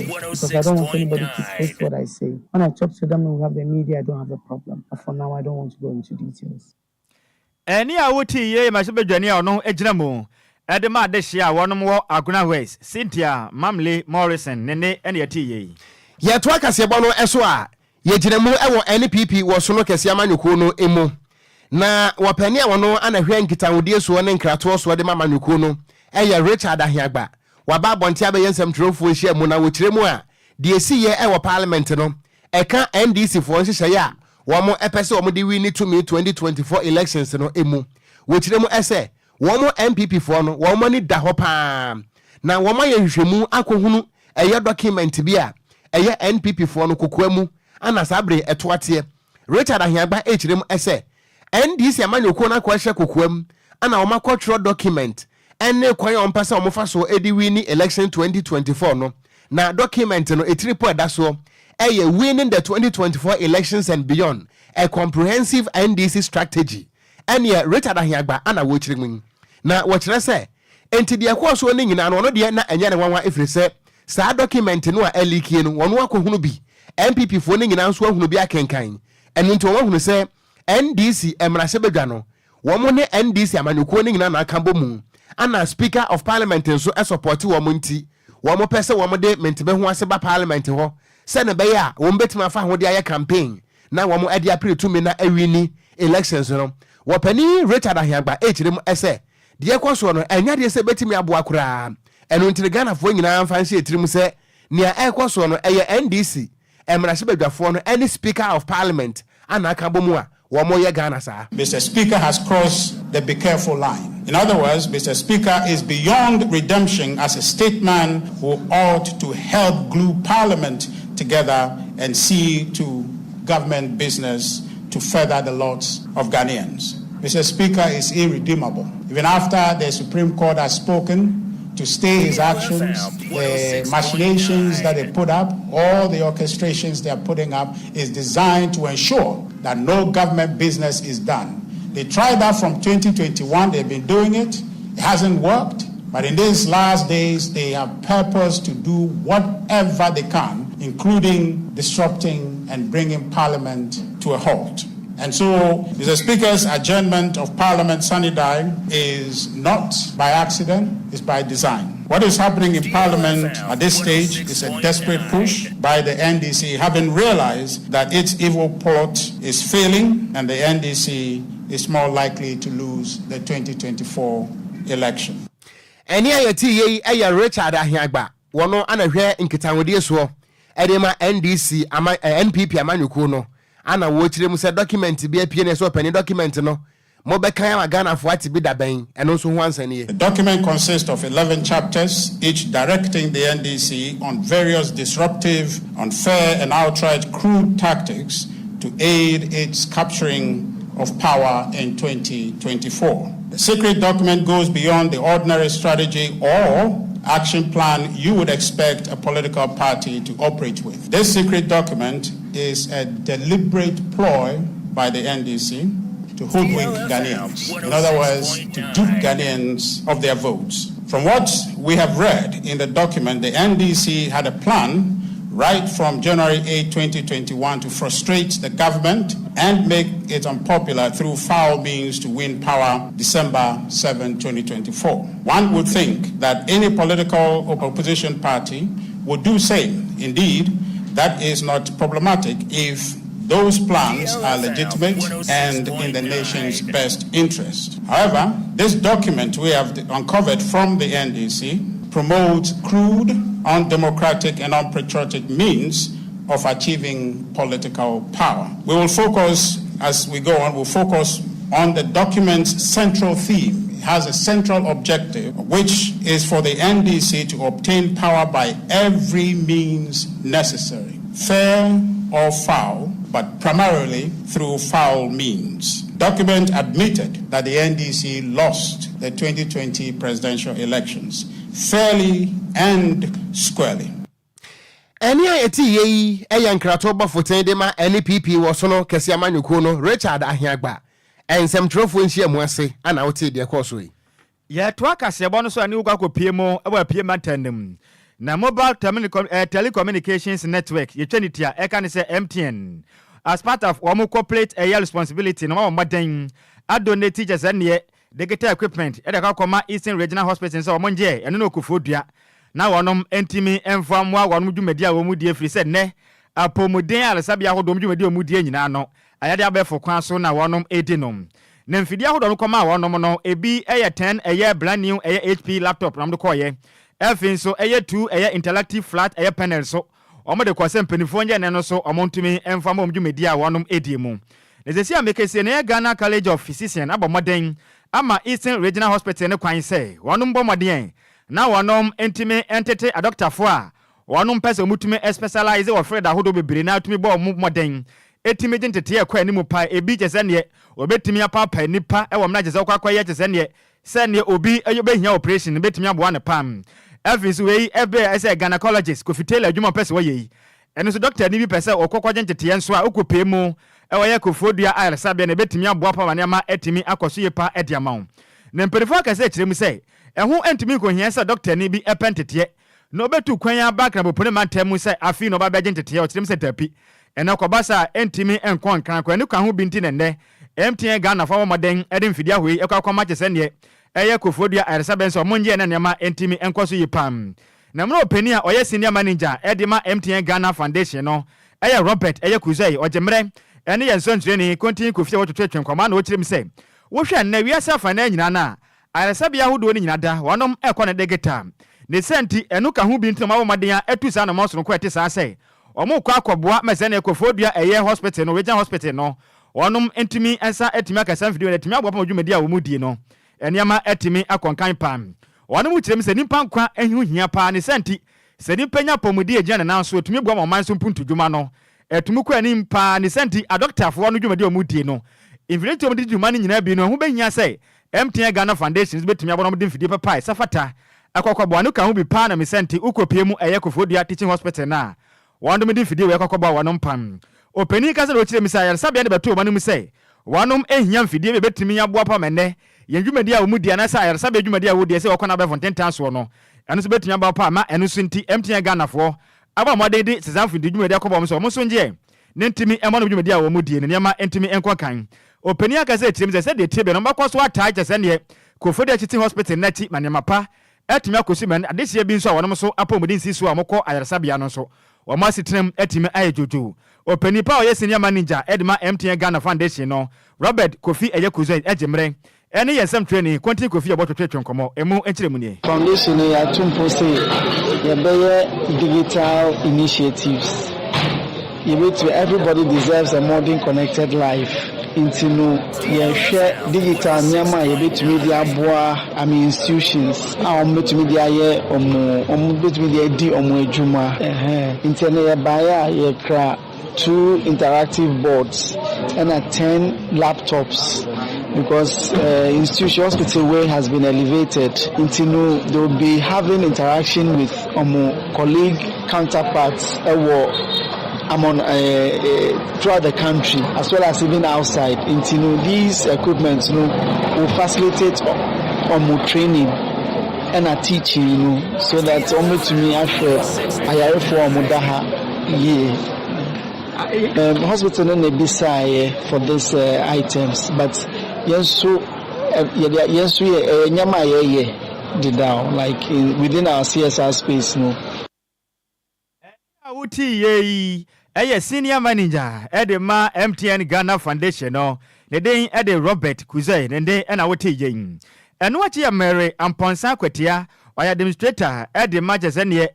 because I don't want anybody to twist what I say. When I talk to them and we have the media, I don't have a problem. But for now, I don't want to go into details. Ɛne a wotii yie mmarahyɛbadwani a ɔno gyina mu de ma adehyeɛ a wɔnom wɔ Agona West, Cynthia Mamle Morrison ne ne ɛne ɛtii yei. Yɛtoa kaseɛbɔ no so a, yɛgyina mu wɔ NPP wɔ Sono Kɛseɛ Amanyɔkuo no mu. Na wɔpanin a ɔno na hwɛ nkitahodie soɔ ne nkratoɔ soɔ de ma amanyɔkuo no yɛ Richard Ahiagba. Waba abɔnten abɛyɛ nsɛmtwerɛfoɔ nhyiamu na wɔkyerɛ mu a, deɛ ɛsiiɛ wɔ parliament no, ɛka NDC foɔ nhyehyɛeɛ a wɔn pɛ sɛ wɔn de wini tumi 2024 elections no mu. Wɔkyerɛ mu sɛ, Wɔn NPP foɔ no, wɔn ani da hɔ paa na wɔn ayɛ nhwehwɛmu akɔhunu ɛyɛ document bi a ɛyɛ NPP foɔ no kokoa mu ana saa bere ɛto ateɛ. Richard Ahiagba ɛkyerɛ mu ɛsɛ NDC amanyɔkuo no akɔhyɛ kokoa mu ana wɔn akɔtwerɛ document ɛne kwan a wɔn pɛ sɛ wɔn fa so ɛde win election 2024 no. Na document no etiri po ɛda soɔ ɛyɛ "Winning the 2024 Elections and Beyond: A Comprehensive NDC Strategy". Ɛneɛ Richard Ahiagba ana wɔkyerɛ mu na wɔkyerɛ sɛ nti deɛ ɛkɔɔ soɔ no nyinaa no, ɔno deɛ na ɛnyɛ ne nwanwa, ɛfiri sɛ saa document no a ɛleakie no, wɔn akɔhunu bi, NPP foɔ no nyinaa nso ahunu bi akenkan. Ɛno nti wɔn ahunu sɛ NDC mmarahyɛbadwa no, wɔn ne NDC amanyɔkuo no nyinaa na aka bɔ mu, ana Speaker of Parliament nso ɛsupport wɔn, nti wɔn pɛ sɛ wɔn de mentebe ho ase ba Parliament hɔ sɛne ɛbɛyɛ a wɔn bɛtumi afa ho de ayɛ campaign na wɔn de apere tumi na awin elections no. Wɔpanin Richard Ahiagba ɛkyerɛ mu ɛsɛ deɛ ɛkɔ soɔ no, ɛnyɛ deɛ sɛ bɛtumi aboa koraa. Ɛno nti Ghanafoɔ nyinaa mfa nhyɛ tirim sɛ nea ɛkɔ soɔ no ɛyɛ NDC mmarahyɛbadwafoɔ no ɛne Speaker of Parliament ana aka bɔ mu a wɔn yɛ Ghana saa. Mr. Speaker has crossed the be careful line. In other words, Mr. Speaker is beyond redemption as a statesman who ought to help glue Parliament together and see to government business to further the lots of Ghanaians. Mr. Speaker is irredeemable. Even after the Supreme Court has spoken to stay his actions, the machinations that they put up, all the orchestrations they are putting up is designed to ensure that no government business is done. They tried that from 2021, they've been doing it. It hasn't worked. But in these last days, they have purpose to do whatever they can, including disrupting and bringing Parliament to a halt. And so, Mr. Speaker's adjournment of Parliament sine die is not by accident, it's by design. What is happening in Parliament at this stage is a desperate push by the NDC, having realized that its evil plot is failing and the NDC is more likely to lose the 2024 election. Ɛne a yɛte yei ɛyɛ Richard Ahiagba, wɔno ana hwɛ nkitahodie soɔ ɛde ma NDC ama NPP amanyɔkuo no, ana wɔkyerɛ mu sɛ document bi apue ne sɛ ɔpani document no mobɛkan ama Ghanafoɔ ate bi dabɛn. Ɛno nso ho ansa nie. The document consists of 11 chapters, each directing the NDC on various disruptive, unfair, and outright crude tactics to aid its capturing of power in 2024. The secret document goes beyond the ordinary strategy or action plan you would expect a political party to operate with. This secret document is a deliberate ploy by the NDC to hoodwink Ghanaians. In other words, to dupe Ghanaians of their votes. From what we have read in the document, the NDC had a plan right from January 8, 2021 to frustrate the government and make it unpopular through foul means to win power December 7, 2024. One would think that any political opposition party would do same. Indeed, that is not problematic if those plans are legitimate and in the nation's best interest. However, this document we have uncovered from the NDC promotes crude, undemocratic, and unpatriotic means of achieving political power. We will focus, as we go on, we'll focus on the document's central theme. It has a central objective, which is for the NDC to obtain power by every means necessary, fair or foul, but primarily through foul means. Document admitted that the NDC lost the 2020 presidential elections fairly and squarely. Ɛne a yɛte yie yi ɛyɛ nkratoɔ bɔfoten de ma NPP wɔ so no kɛse amanyɔkuo no, Richard Ahiagba, ɛnsɛmtwerɛfoɔ nhyia mu ase ana wote deɛ kɔɔ so yi. Yɛtoa kaseɛbɔ no so a ne wokɔ akɔpie mu wɔ Apue mantam no mu na Mobile Telecommunications Network, yɛtwa ne tia ɛka ne sɛ MTN, as part of wɔn corporate ɛyɛ responsibility no, wɔn mmɔden adonate kyɛ sɛ neɛ digital equipment ɛde akɔ akɔma Eastern Regional Hospital sɛ wɔn ngye ɛno na Okufuo Dua na wɔnom ntumi mfa mmoa wɔnom dwumadi a wɔn die, firi sɛ nnɛ apɔmuden alesabea ahodoɔ wɔn dwumadi a wɔn die nyinaa no ayɛde abɛɛfo kwan so na wɔnom edi no. Na mfidie ahodoɔ no kɔma wɔnom no, ebi ɛyɛ 10 ɛyɛ brand new ɛyɛ HP laptop na wɔde kɔɔyɛ. Ɛfei nso ɛyɛ two ɛyɛ interactive flat ɛyɛ panel so wɔn de kɔ sɛ mpanimfoɔ nyɛ ne no so wɔn ntumi mfa ma wɔn dwumadi a wɔnom edi mu. Na seesei a mekesie no ɛyɛ Ghana College of Physician abɔ mmɔden ama Eastern Regional Hospital no kwan sɛ wɔnom bɔ mmɔden na wɔnom ntumi ntete adɔkotafoɔ a wɔnom pɛ sɛ wɔtumi specialise wɔ field ahodoɔ bebree na atumi bɔ wɔn mmɔden tumi gye nteteɛ ɛkɔ anim pa ebi kyɛ sɛ neɛ wɔbɛtumi apaapae nnipa wɔ mmerɛ a kyɛ sɛ wokɔ akɔyɛ kyɛ sɛ neɛ sɛ neɛ obi bɛhia operation no bɛtumi aboa no paa. Afei nso wei ɛbɛɛ sɛ gynecologist Kofi Taylor adwuma ɔpɛ sɛ ɔyɛ yi ɛno nso dɔktani bi pɛ sɛ ɔkɔ kɔgye nteteɛ nso a wokɔ pue mu wɔ yɛ Koforidua ayaresabea no ɛbɛtumi aboa paa ma nneɛma atumi akɔ so yie paa de ama wo. Na mpaninfoɔ akɛseɛ kyerɛ mu sɛ ɛho ntumi nkɔhia sɛ dɔktani bi pɛ nteteɛ na ɔbɛtu kwan aba Nkrabopone mantam mu sɛ afei na ɔba abɛgye nteteɛ ɔkyerɛ mu sɛ dabi ɛno kɔba saa a ɛntumi nkɔ nkran kɔ ɛno ka ho bi nti na nnɛ MTN Ghanafoɔ abɔ mmɔden de mfidie ahodoɔ yi kɔ akɔma kyesɛ neɛ ɛyɛ Koforidua ayaresabea nso ɔmo nyɛ na nneɛma ntumi nkɔ so yie paa. Na mmerɛ ɔpanin a ɔyɛ Senior Manager de ma MTN Ghana Foundation no yɛ Robert ɛyɛ Kuzai ɔgye mmerɛ ne yɛn nsɛnkyerɛni Kontin Kofi a wɔtwetwetwe nkɔmmɔ a na ɔkyerɛ mu sɛ wohwɛ nnɛ wiase afanaa nyinaa no a ayaresabea ahodoɔ no nyinaa da wɔnom ɛkɔ no digital. Ne saa nti ɛno ka ho bi nti na wɔabɔ mmɔden a atu saa anamɔn sononko a ɛte saa sɛ wɔrekɔ akɔboa ma sɛdeɛ Koforidua ɛyɛ hospital no Regional Hospital no wɔnom ntumi nsa atumi aka saa mfidie no atumi aboa ma dwumadi a wɔn die no nneɛma atumi akɔ nkan paa. Wɔnom kyerɛ mu sɛ nnipa nkwa ho hia paa ne saa nti sɛ nnipa nya apɔmuden a ɛgyina ne nan so ɛtumi boa ma ɔman so mpuntudwuma no ɛtumi kɔ anim paa ne saa nti adɔktafoɔ no dwumadi a wɔn die no mfidie a wɔde di dwuma no nyinaa bi no ɛho bɛhia sɛ MTN Ghana Foundation nso bɛtumi aboa na wɔde mfidie papa a ɛsɛ fata akɔ akɔboa no ka ho bi paa na me saa nti wokɔpie mu ɛyɛ Koforidua Teaching Hospital no a Wɔnom de mfidie wei kɔkɔbɔɔ wɔnom mpam. Ɔpanin yi kasa na ɔkyerɛɛ mu sɛ ayaresabea no bɛtoo wɔn anim sɛ wɔnom hia mfidie bi a ɛbɛtumi aboa pa ma ɛnnɛ yɛn dwumadie a wɔdi anaasɛ ayaresabea dwumadie a wɔdi ɛsɛ wɔkɔ no abɛɛfo ntentan soɔ no ɛno nso bɛtumi aboa pa ma ɛno nso nti MTN Ghanafoɔ abɔ mmɔden de saa mfidie dwumadie akɔbɔ wɔn sɛ wɔn nso ngyeɛ ne ntumi mmɔ nom dwumadie a wɔn die no nneɛma ntumi nkɔ kan. Ɔpanin yi akasa akyerɛ mu sɛ sɛdeɛ ɛteɛ biara no wɔbɛkɔ so ataa kyɛ sɛdeɛ Koforidua Teaching Hospital no akyi ma nneɛma pa atumi akosi ma adehyeɛ bi nso a wɔnom nso apɔmuden nsi so a wɔkɔ ayaresabea no nso wɔn asetenam atumi ayɛ dwoodwoo. Ɔpanin pa a ɔyɛ Senior Manager de ma MTN Ghana Foundation no, Robert Kofi Ayekuzoe gye mmerɛ ne yɛn nsɛmtwerɛni Kontin Kofi Yɔbɔ twetwetwe nkɔmmɔ. Emu nkyerɛmu nie. Foundation no yɛato mpo se yɛbɛyɛ digital initiatives. Yɛbɛtumi, everybody deserves a modern connected life nti no yɛhwɛ digital nneɛma a yɛbɛtumi de aboa I mean institutions a wɔbɛtumi de ayɛ wɔn, wɔbɛtumi de adi wɔn adwuma ɛhɛn. Nti ɛnɛ yɛbaeɛ a yɛkura two interactive boards ɛna ten laptops because uh, institution hospital way has been elevated nti no they will be having interaction with wɔn colleague counterparts ɛwɔ among uh, uh, throughout the country as well as even outside. Nti no these equipment no will facilitate ɔmo training ɛna teaching no so that ɔmo betumi ahwɛ ayarefoɔ a ɔmo da ha yie. Hospital no na ebisaeɛ for this items but yɛn nso yɛde yɛn nso yɛ ɛyɛ nneɛma a yɛyɛ dedaw like in, within our CSR space no. Ɛnne a wotiiɛ yi yɛ Senior Manager de ma MTN Ghana Foundation no, ne din de Robert Kuzai, ne nne na wotiiɛ yi. Ɛno akyi yɛ Mary Amponsah Kwatia, ɔyɛ Administrator de ma kyerɛ sɛ neɛ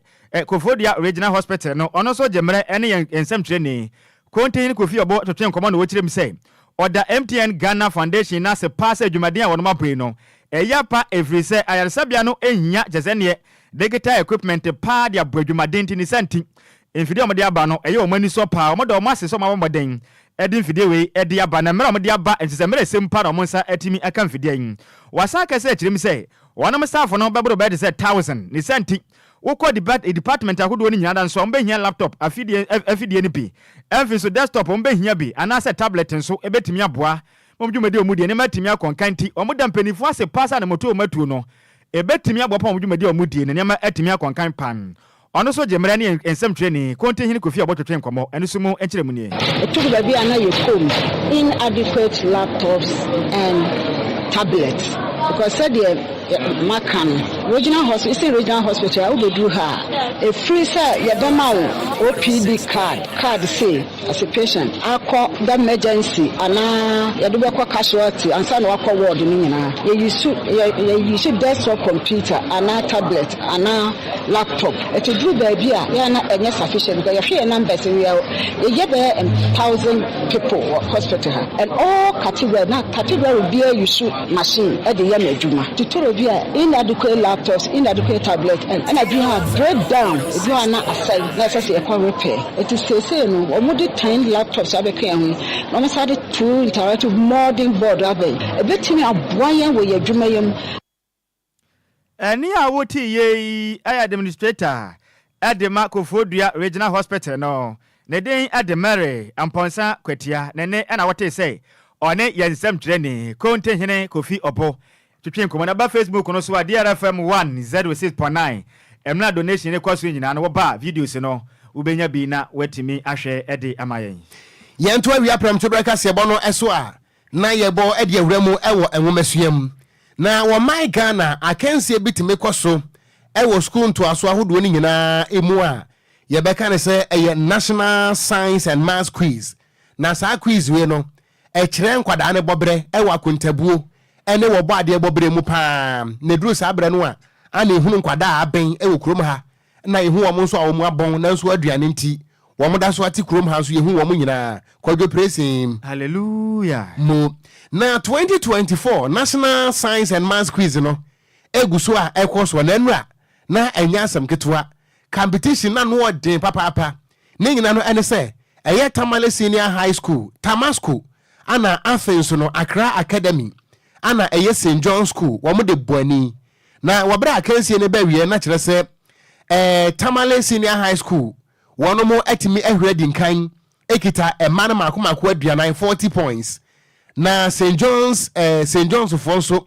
Koforidua Regional Hospital no, ɔno nso gye mmerɛ ne yɛn nsɛmtwerɛni Kontinhene Kofi Ɔbo twetwe nkɔmmɔ na ɔkyerɛ mu sɛ ɔda MTN Ghana Foundation no ase paa sɛ dwumaden a wɔnom abɔ yi no ɛyɛ apa ɛfiri sɛ ayaresabea no hia kyerɛ sɛ neɛ Digital equipment paa de abɔ adwumaden nti ne saa nti mfidie a wɔde aba no ɛyɛ wɔn anisɔ paa. Wɔda wɔn ase sɛ wɔabɔ mmɔden de mfidie wei de aba na mmerɛ a wɔde aba nso sɛ mmerɛ ɛsɛ mu paa na wɔn nsa atumi aka mfidie yi. Wɔasan akasa akyerɛ mu sɛ wɔnom staff no bɛboro bɛyɛ te sɛ thousand ne saa nti wokɔ department ahodoɔ no nyinaa da nso a wɔbɛhia laptop afidie afidie no bi ɛmfi nso desktop wɔbɛhia bi anaasɛ tablet nso ɛbɛtumi aboa wɔn dwumadi a wɔn di nneɛma atumi akɔ nkan nti wɔda mpanimfoɔ ase paa sɛ anamotuo a wɔn atuo no Ebetumi aboa pa wɔn dwumadi a wɔdie no nneɛma atumi akɔ nkan pa. Ɔno nso gye mmerɛ ne nsɛmtwerɛni Kontihene Kofi a ɔbɔtwetwe nkɔmmɔ ɛno nso mu nkyerɛmu nie. Ɛtɔ da bi a na yɛkɔ mu inadequate laptops and tablets because sɛdeɛ. maka no, Regional Hospital, Eastern Regional Hospital a wobɛduru ha a, ɛfiri sɛ yɛbɛma wo OPD card, card sei as a patient akɔ the emergency anaa yɛde wobɛkɔ casualty ansa na wakɔ ward no nyinaa, yɛyi yɛ yɛyi desktop computer anaa tablet anaa laptop. Ɛti duru baabi a yɛn na ɛnyɛ sufficient because yɛhwɛ yɛn numbers, we are yɛyɛ bɛyɛ 1,000 people wɔ hospital ha and all category na category biara use machine ɛde yɛ n'adwuma. Tutoro bi a inadequate laptops, inadequate tablet, ɛna bi hɔ a breakdown, ebi hɔ a na asɛe na ɛsɛ sɛ yɛkɔ repair. Eti seesei no, wɔn de 10 laptops abɛka yɛn ho na wɔn nsa de two interactive modern board abɛn ebetumi aboa yɛn wɔ yɛn adwuma yɛn mu. Ɛne a wote yie yi ɛyɛ administrator ɛde ma Koforidua Regional Hospital no. Ne din ɛde Mary Mpɔnsa Kwatia. Ne ne ɛna wɔte sɛ ɔne yɛn nsɛmtwerɛni Kontehene Kofi Ɔbo twitwi nkɔmmɔ no ba Facebook no so a, DRFM 106.9. Ɛmuna donation ne kɔ so nyinaa no, wɔba videos no, wobɛnya bi na woatumi ahwɛ ɛde ama yɛn. Yɛnto awia prɛmto berɛ kaseɛbɔ no ɛso a na yɛbɔ de awura mu ɛwɔ nwomasua mu. Na wɔman Ghana, akansie bi tumi kɔ so ɛwɔ sukuu ntoaso ahodoɔ no nyinaa mu a yɛbɛka ne sɛ ɛyɛ National Science and Maths Quiz. Na saa quiz wei no, ɛkyerɛ nkwadaa no bɔberɛ ɛwɔ akontabuo ɛne wɔbɔ adeɛ bɔberɛ mu paa. Na ɛduru saa berɛ no a, ana ɛhunu nkwadaa a abɛn ɛwɔ kurom ha, na ɛhu wɔn nso a wɔn abɔn, nanso aduane nti wɔn da so ate kurom ha nso, yɛhu wɔn nyinaa. Kwadwo Presim. Hallelujah. Mu na 2024 National Science and Maths Quiz no egu so a ɛkɔ soɔ. Na nnura na ɛnyɛ asɛm ketewa, competition na no ɔden papaapa. Ne nyina no ɛne sɛ ɛyɛ Tamale Senior High School, Tamasco, ana afei nso no Accra Academy, ana ɛyɛ St John School, wɔn de bɔ ani. Na wɔberɛ a akansie no bɛwie na kyerɛ sɛ Tamale Senior High School wɔn mo atumi ahwere adi nkan, ekita ɛma no mako mako 40, 40 points, na St John's foɔ nso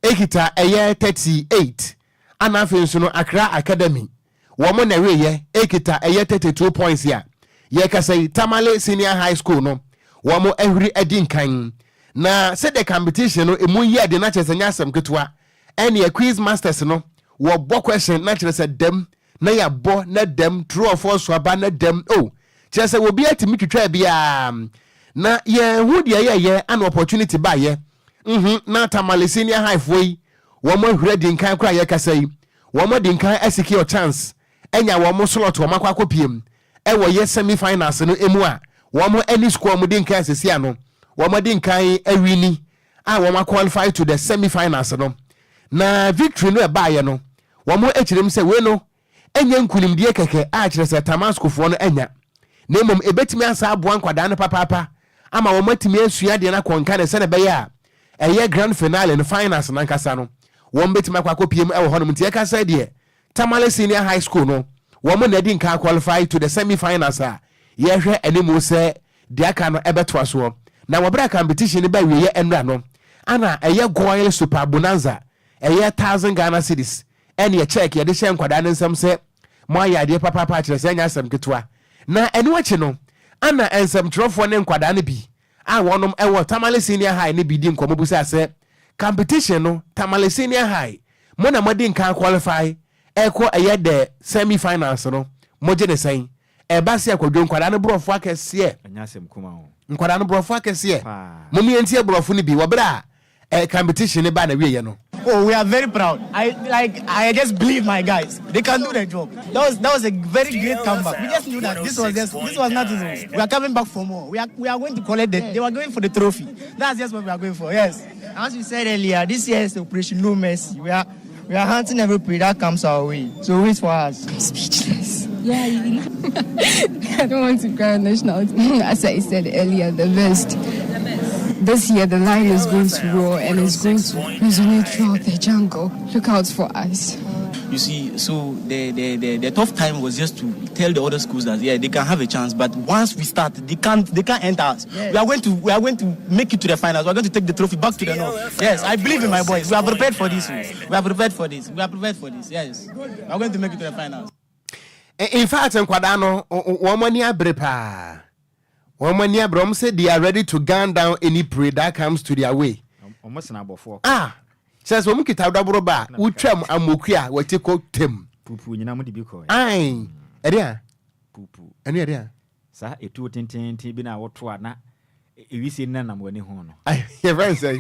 ekita ɛyɛ 38, ana afei nso no Accra Academy wɔn na ɛweyɛ ekita ɛyɛ 32 points. A yɛkasa yi, Tamale Senior High School no wɔn ahwiri adi nkan. Na sɛdeɛ competition no emu yɛ de na kyerɛ sɛ nyɛ asɛm ketewa. Ɛne quiz masters no wɔbɔ question na kyerɛ sɛ dɛm na yɛabɔ na dɛm true so aba na dɛm o, kyerɛ sɛ obi atumi twitwa biara na yɛn ho deɛ yɛyɛ ana opportunity baayɛ na Tamale Senior High foɔ yi wɔn ahwiri adi nkan koraa. Yɛkasa yi, wɔn adi nkan asecure chance ɛnya wɔn slot, wɔn akɔ akɔpiem ɛwɔ yɛ semi finals no emu a wɔn ani score wɔn di nkan asesi ano, wɔn di nkan awin a wɔn qualify to the semi finals no. Na victory no ɛbaayɛ no, wɔn akyerɛ mu sɛ wei no ɛnyɛ nkunimdie kɛkɛ a kyerɛ sɛ Tamascofoɔ no anya, na mmom ebɛtumi asa aboa nkwadaa no papaapa ama wɔn atumi asua adeɛ no akɔnka ne sɛne ɛbɛyɛ a ɛyɛ grand finale no, finals nankasa no, wɔn bɛtumi akɔ akɔpie mu ɛwɔ hɔnom. Nti ɛka sɛ deɛ Tamale Senior High School no wɔn na adi nka qualify to the semi finals a yɛhwɛ anim sɛ deɛ aka no ɛbɛtoa soɔ. Na wɔbrɛ competition no ba wieɛ nwura no, ana ɛyɛ Goil Super Bonanza, ɛyɛ 1,000 Ghana cedis, ɛne check yɛde hyɛ nkwadaa no nsɛm sɛ mo ayɛ adeɛ papaapa, akyerɛ sɛ ɛnyɛ asɛm ketewa. Na ɛno akyi no, ana nsɛmtwerɛfoɔ ne nkwadaa no bi a wɔnom ɛwɔ Tamale Senior High ne bi di nkɔmmɔ busa sɛ competition no, Tamale Senior High mo na mode nka qualify ɛkɔ ɛyɛ the semi finals no, mogye ne sɛn? Ɛba sɛ akwadwo nkwadaa no borɔfo akɛseɛ. Ɛnyɛ asɛm kuma o. Nkwadaa no borɔfo akɛseɛ. Paa. Momiɛntie borɔfo no bi wɔberɛ a competition ne ba na wieɛ no. Oh, we are very proud. I like. I just believe my guys. They can do the job. That was a very great comeback. We just knew that this was nothing. We are coming back for more. We are going to collect the. They were going for the trophy. That's just what we are going for. Yes. As we said earlier, this year is Operation No Mercy. We are hunting every prey that comes our way. So wait for us. I'm speechless. Yeah, I don't want to cry on national. As I said earlier, the best. This year, the lion is going to roar and it's going to resonate throughout the jungle. Look out for us. You see, so the tough time was just to tell the other schools that yeah, they can have a chance, but once we start, they can't enter us. We are going to make it to the finals. We are going to take the trophy back to the north. Yes, I believe in my boys. We are prepared for this. We are prepared for this. We are prepared for this. Yes, we are going to make it to the finals. In fact, nkwadaa no wɔn ani abere paa, wɔn ani abere. Wɔn sɛ they are ready to gun down any prey that comes to their way. Ɔmo sena abɔfoɔ. Ah, kyerɛ. Kyerɛ sɛ wɔn kita daboro ba a, wotwam amokua a wɔte kɔ tam. Puupuu nyinaa wɔde bi kɔe. Ae, ɛdeɛn a? Puupuu. Ɛno yɛ deɛn a? Saa etuo tenteenten bi no a woto a na ewisie nenam w'ani ho no. Yɛfrɛ no sɛn?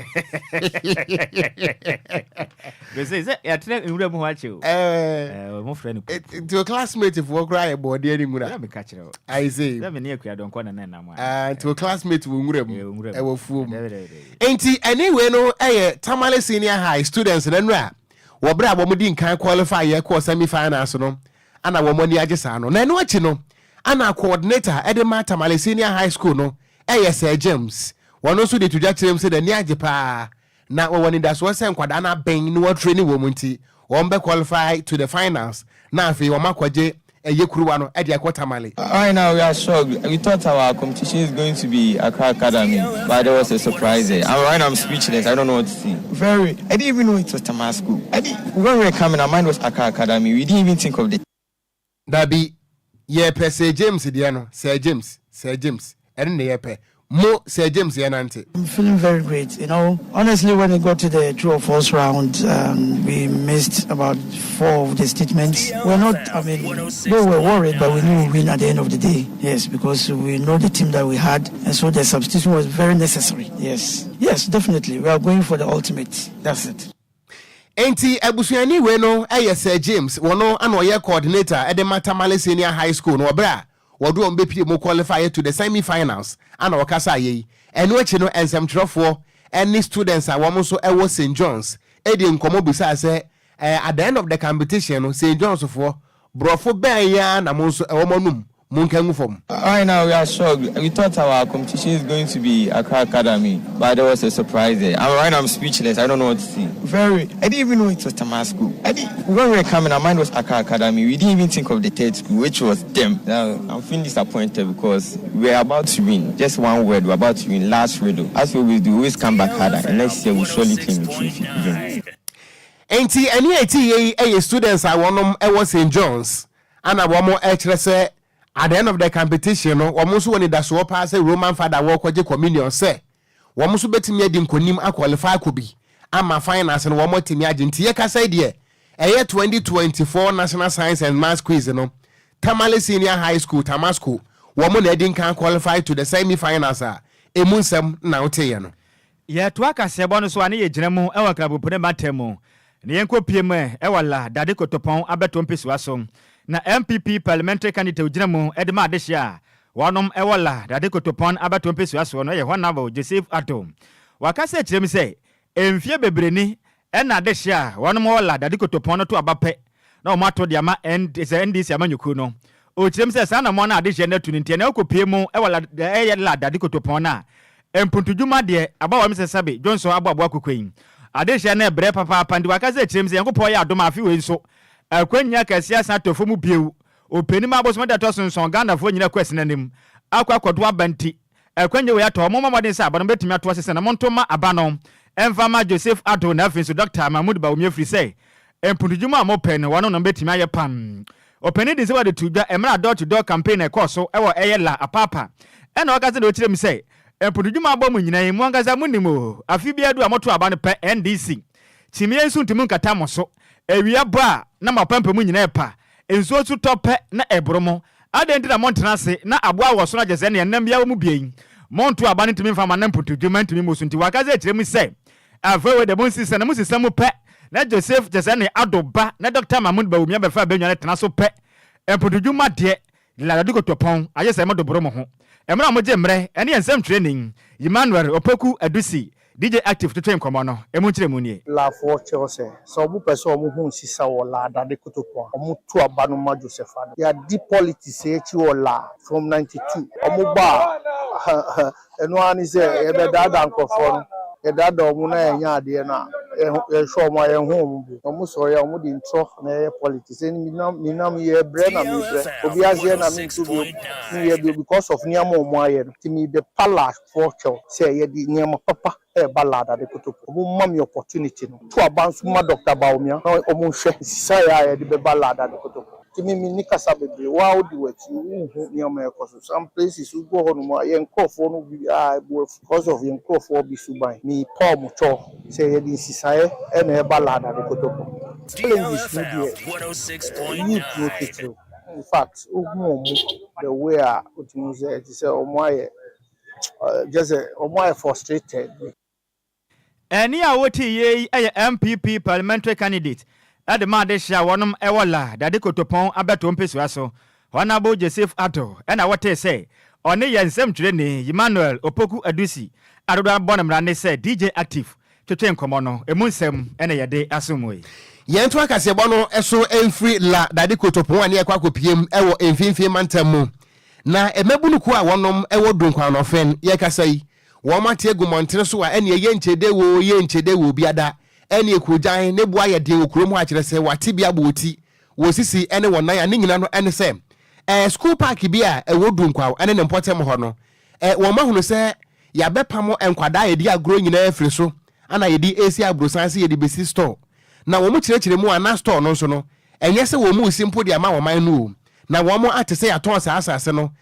Mese sɛ yɛatena nwura mu hɔ akyɛ o. Ɛɛ wɔn frɛ no pupu. Nti o classmate foɔ koraa yɛ bɔɔdeɛ ne nwura. Sɛ meka kyerɛ o. I see. Sɛ me ne Akua Dɔnkɔ na na ɛnam a. Ah, nti o classmate wɔ nwura mu. Ɛwɔ fuo mu. Nti ɛne wei no ɛyɛ Tamale Senior High students na nwura wɔ berɛ a wɔn di nkan qualify yɛ kɔɔ semi finals no ana wɔn ani agye saa no. Na ɛno akyi no ana coordinator ɛde ma Tamale Senior High School no ɛyɛ Sir James. Wɔn nso de to dwa kyerɛ mu sɛ n'ani agye paa na wɔwɔ anidasoɔ sɛ nkwadaa no abɛn na wɔatraini wɔn nti wɔn bɛ qualify to the finals na afei wɔn akɔgye ɛyɛ kuruwa no de akɔ Tamale. Right now we are shocked, we thought our competition is going to be Accra Academy but there was a surprise there. I'm, right now I'm speechless, I don't know what to say. Very, I didn't even know it was Tamasco. I didn't, when we were coming our mind was Accra Academy, we didn't even think of the. Dabi, yɛpɛ Sir James deɛ no, Sir James, Sir James, ɛno na yɛpɛ. Mo Sir James yɛnante. I'm feeling very great, you know. Honestly, when it got to the true or false round, um, we missed about four of the statements. We're not, I mean, we were worried, but we knew we'd win at the end of the day. Yes, because we know the team that we had, and so the substitution was very necessary. Yes, yes, definitely. We are going for the ultimate. That's it. Enti abusuani wei no yɛ Sir James, wɔno na ɔyɛ coordinator de ma Tamale Senior High School no wɔ berɛ a wɔde wɔn bɛpie mu qualify to the semi finals ana ɔkasaeɛ yi. Ɛno akyi no nsɛmtwerɛfoɔ ne students a wɔn nso wɔ St John's di nkɔmmɔ bisaa sɛ at the end of the competition no St John's foɔ borɔfo bɛn ara na mo nso ɛwɔ mo anom Monka ngu fam. Right now we are shocked, we thought our competition is going to be Accra Academy but there was a surprise there. I'm right now I'm speechless, I don't know what to say. Very, I didn't even know it was Tamasco. I didn't, when we were coming our mind was Accra Academy, we didn't even think of the third school which was them. Now I'm feeling disappointed because we are about to win, just one word, we're about to win, last riddle. As we always do, we always come back harder and next year we surely claim the trophy again. Enti ɛne a ɛte yei yɛ students a wɔnom wɔ St John's Ana wɔn kyerɛ sɛ at the end of the competition no wɔn nso wɔ anidasoɔ paa sɛ Roman Father wɔrekɔgye communion sɛ wɔn nso bɛtumi adi nkonim a qualify akɔ bi ama finals no wɔn atumi agye. Nti yɛkasa yi deɛ ɛyɛ 2024 National Science and Maths Quiz no Tamale Senior High School, Tamasco, wɔn na adi nkan qualify to the semi finals a ɛmu nsɛm na woteeɛ no. Yɛtoa kaseɛbɔ no so a ne yɛgyina mu wɔ Nkrabopene mantam mu na yɛnkɔpue mu wɔ La Dade Kotopɔn abɛtoɔ mpesua so na NPP Parliamentary candidate a ɔgyina mu de ma adehyeɛ a wɔnom wɔ La Dade Kotopɔn abɛtoɔ mpesua soɔ no yɛ Honourable Joseph Addo. Wakasa akyerɛ mu sɛ mfeɛ bebree ni Ɛna adehye a wɔnom wɔ la dade kotopɔn no to aba pɛ na wɔn ato de ama ND sɛ NDC amanyɔkuo no. Ɔkyerɛm sɛ saa anamɔn no a adehyeɛ no atu no nti ɛnɛ wokɔ pie mu wɔ la ɛyɛ la dade kotopɔn no a mpuntudwuma deɛ aba wɔn sɛ sɛbe dwonsɔ abɔ aboa koko yi. Adehyeɛ no ɛbrɛ papaapa nti waka sɛ kyerɛm sɛ Nyankopɔn yɛ adom a afe wei nso akwannya kɛseɛ asan atɔ fam bio. Ɔpɛnim abosome da ɛtɔ so nson Ghanafoɔ nyina kɔ asina anim akɔ akɔdo aba nti Akwannya wei atɔ hɔ, mommɔ mmɔden sɛ aba no mobɛtumi ato ase sɛ na monto mma aba no mfa mma Joseph Addo na afei nso Dɔkta Mahmood Bawumia ɛfiri sɛ mpuntudwuma a mopɛ no wɔnom na mobɛtumi ayɛ pam. Ɔpanin de nsɛm a ɔde too dwa mmerɛ a door to door campaign a ɛkɔɔ so wɔ ɛyɛ La Apaapa ɛna ɔka sɛ na ɔkyerɛ mu sɛ mpuntudwuma abɔ mo nyina yi mo ankasa monim o afe biara du a moto aba no pɛ NDC kyimiiɛ nso ntumi nkata mo so awia bɔ a na mo apampamu nyina ɛpa Nsuo nso tɔ pɛ na ɛboro mo. Adɛn nti na montena ase na aboa wɔ soro agye sɛ nea nam biara wɔ mu bie yi? Monto aba no ntumi mfa mma na mpotodwe ntumi mmu so. Nti wɔaka sɛ kyerɛ mu sɛ, Afei wei deɛ monsisa na mosesa mu pɛ na Joseph kyerɛ sɛ ne Ado ba na Dɔkta Mahmood Bawumia bɛfa abannwa no tena so pɛ. Mpotodwuma deɛ, Ladade kotopɔn agye sɛ modoboro mo ho. Mmerɛ a mogye mmerɛ ne yɛn nsɛmtwerɛni Emmanuel Opoku Adusi DJ Active twetwee nkɔmmɔ no, emu nkyerɛmu nie. Laafoɔ kyerɛw sɛ, sɛ ɔmo pɛ sɛ ɔmo hu nsisa wɔ Laa Dade Kotopon a, ɔmo tu aba no ma Joseph Addo. Yɛadi politics akyi wɔ Laa from 92. Ɔmo ba a, ɛno ara ne sɛ yɛbɛdaadaa nkorɔfoɔ no. Yɛdaadaa ɔmo na yɛnya adeɛ no a, yɛhwɛ ɔmo a, yɛnhu ɔmo bio. Ɔmo sɔre a, ɔmo de ntorɔ na ɛyɛ politics. Ɛne menam, menam yɛɛbrɛ na meebrɛ. Obi aseɛ na mentu bio, menyɛ bio because of nneɛma a ɔmo ayɛ no. Nti meebɛpa Laa. Foɔ kyɛw sɛ yɛde nneɛma papa reba Lada de Kotoko. Ɔmo mma me opportunity no to aba nso ma Doctor Bawumia na ɔmo nhwɛ nsesaeɛ a yɛde bɛba Lada de Kotoko. Nti me menni kasa bebree, wo ara wodi w'akyi, wonhu nneɛma a ɛkɔ so. Some places wokɔ hɔ nom a, yɛn nkorɔfoɔ no bi a bo afu because of yɛn nkorɔfoɔ bi suban. Mepa wɔn kyɛw sɛ yɛde nsisaeɛ na ɛreba La Dade Kotoko. Challenges no deɛ, youth no titiriw. In fact, wohu wɔn the way a wotumi hu sɛ ɛte sɛ wɔn ayɛ kyerɛ sɛ wɔn ayɛ frustrated. Ɛnne a wotii yei yɛ NPP parliamentary candidate de ma adehye a wɔnom wɔ La Dade Kotopon abɛtoɔ mpesua so, Honourable Joseph Addo na wotee sɛ ɔne yɛn nsɛmtwerɛni Emmanuel Opoku Adusi a dodoɔ ara bɔ no mmara ne sɛ DJ Active twetwe nkɔmmɔ no, ɛmu nsɛm na yɛde asom mo yi. Yɛnto akaseɛbɔ no so mfiri La Dade Kotopon a ne yɛkɔ akɔpiem wɔ Mfimfini Mantam mu. Na mmabunu kuo a wɔnom wɔ Dunkwa-Anɔfen, yɛrekasa yi, wɔn ate agu mmɔntene so a ɛneɛ yɛnkyɛ de woo, yɛnkyɛ de woo biada, ɛneɛ koogyan ne bo ayɛ den wɔ kurom hɔ a kyerɛ sɛ wɔate bi abɔ wɔ ti, wɔ sisi ne wɔ nan a ne nyina no ɛne sɛ ɛɛ school park bi a ɛwɔ Dunkwa ne ne mpɔtam hɔ no ɛɛ wɔn ahunu sɛ yɛabɛpamo nkwadaa a yɛdi agorɔ nyinaa afiri so ana yɛde resi aborosan sɛ yɛde bɛsi store na wɔn kyerɛkyerɛ mu a na store no nso no ɛnyɛ sɛ wɔn resi mpo de ama ɔman no o na wɔn ate sɛ yɛatɔn saa asase no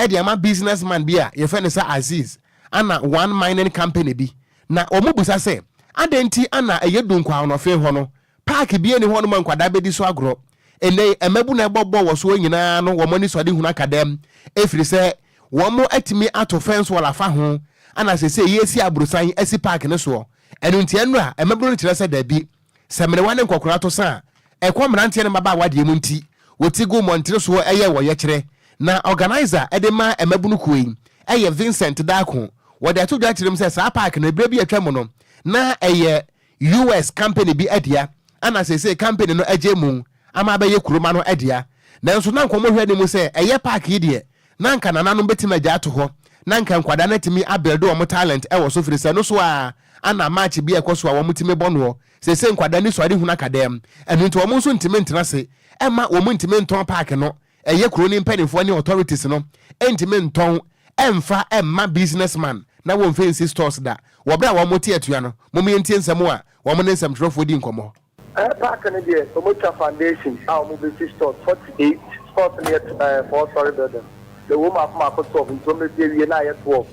de ama business man bi a yɛfrɛ no sɛ Aziz ana one mining company bi na wɔn bisa sɛ adɛn nti ana ɛyɛ Dunkwa-Onɔfe hɔ no park bi ani hɔ nom a nkwadaa bɛdi so agorɔ ɛnnɛ yi mmabunu a ɛbɔ bɔɔl wɔ soɔ nyinaa no wɔn anisoadehunu aka dɛm ɛfiri sɛ wɔn atumi ato fence wall afa ho ana seesei yɛresi aborosan asi park no soɔ ɛno nti ɛnnora mmabunu no kyerɛ sɛ dabi Sɛ mmerewa ne nkɔkoraa to sa a, ɛkɔ mmeranteɛ ne mmabaawa deɛ mu nti, wɔti gu mmɔntene soɔ yɛ ɔyɛkyerɛ. Na organiser de ma mmabunu kuo yi yɛ Vincent Darko. Wɔde ato dwa kyerɛ mu sɛ saa park no, berɛ bi a atwa mu no, na ɛyɛ US company bi dea, ɛna seesei company no agye mu ama abɛyɛ kuroma no dea. Nanso na nkɔmmɔhwɛ nni mu sɛ ɛyɛ park yi deɛ, na anka nananom bɛtumi agya ato hɔ na anka nkwadaa no atumi abuilde wɔn talent wɔ so firi sɛ ɛno so ara ana match bi a ɛkɔ so a wɔtumi bɔ noɔ. Seesei nkwadaa no anisoadehunu aka dɛm, ɛno nti wɔn nso ntumi ntena ase mma wɔn ntumi ntɔn park no, ɛyɛ kuro no mpanimfoɔ ne authorities no ntumi ntɔn mfa mma business man na wɔmfa nsi stores da wɔ berɛ a wɔte atua no. Mom yɛntie nsɛm a wɔn ne nsɛmtwerɛfoɔ di nkɔmmɔ. Ɛɛ park no deɛ ɔmo atwa foundation a ɔmo bɛsi stores 48 stores no yɛ ɛɛ four story building na ɛwɔ mu maako maako 12 nti ɔmo bɛsi awie na ayɛ 12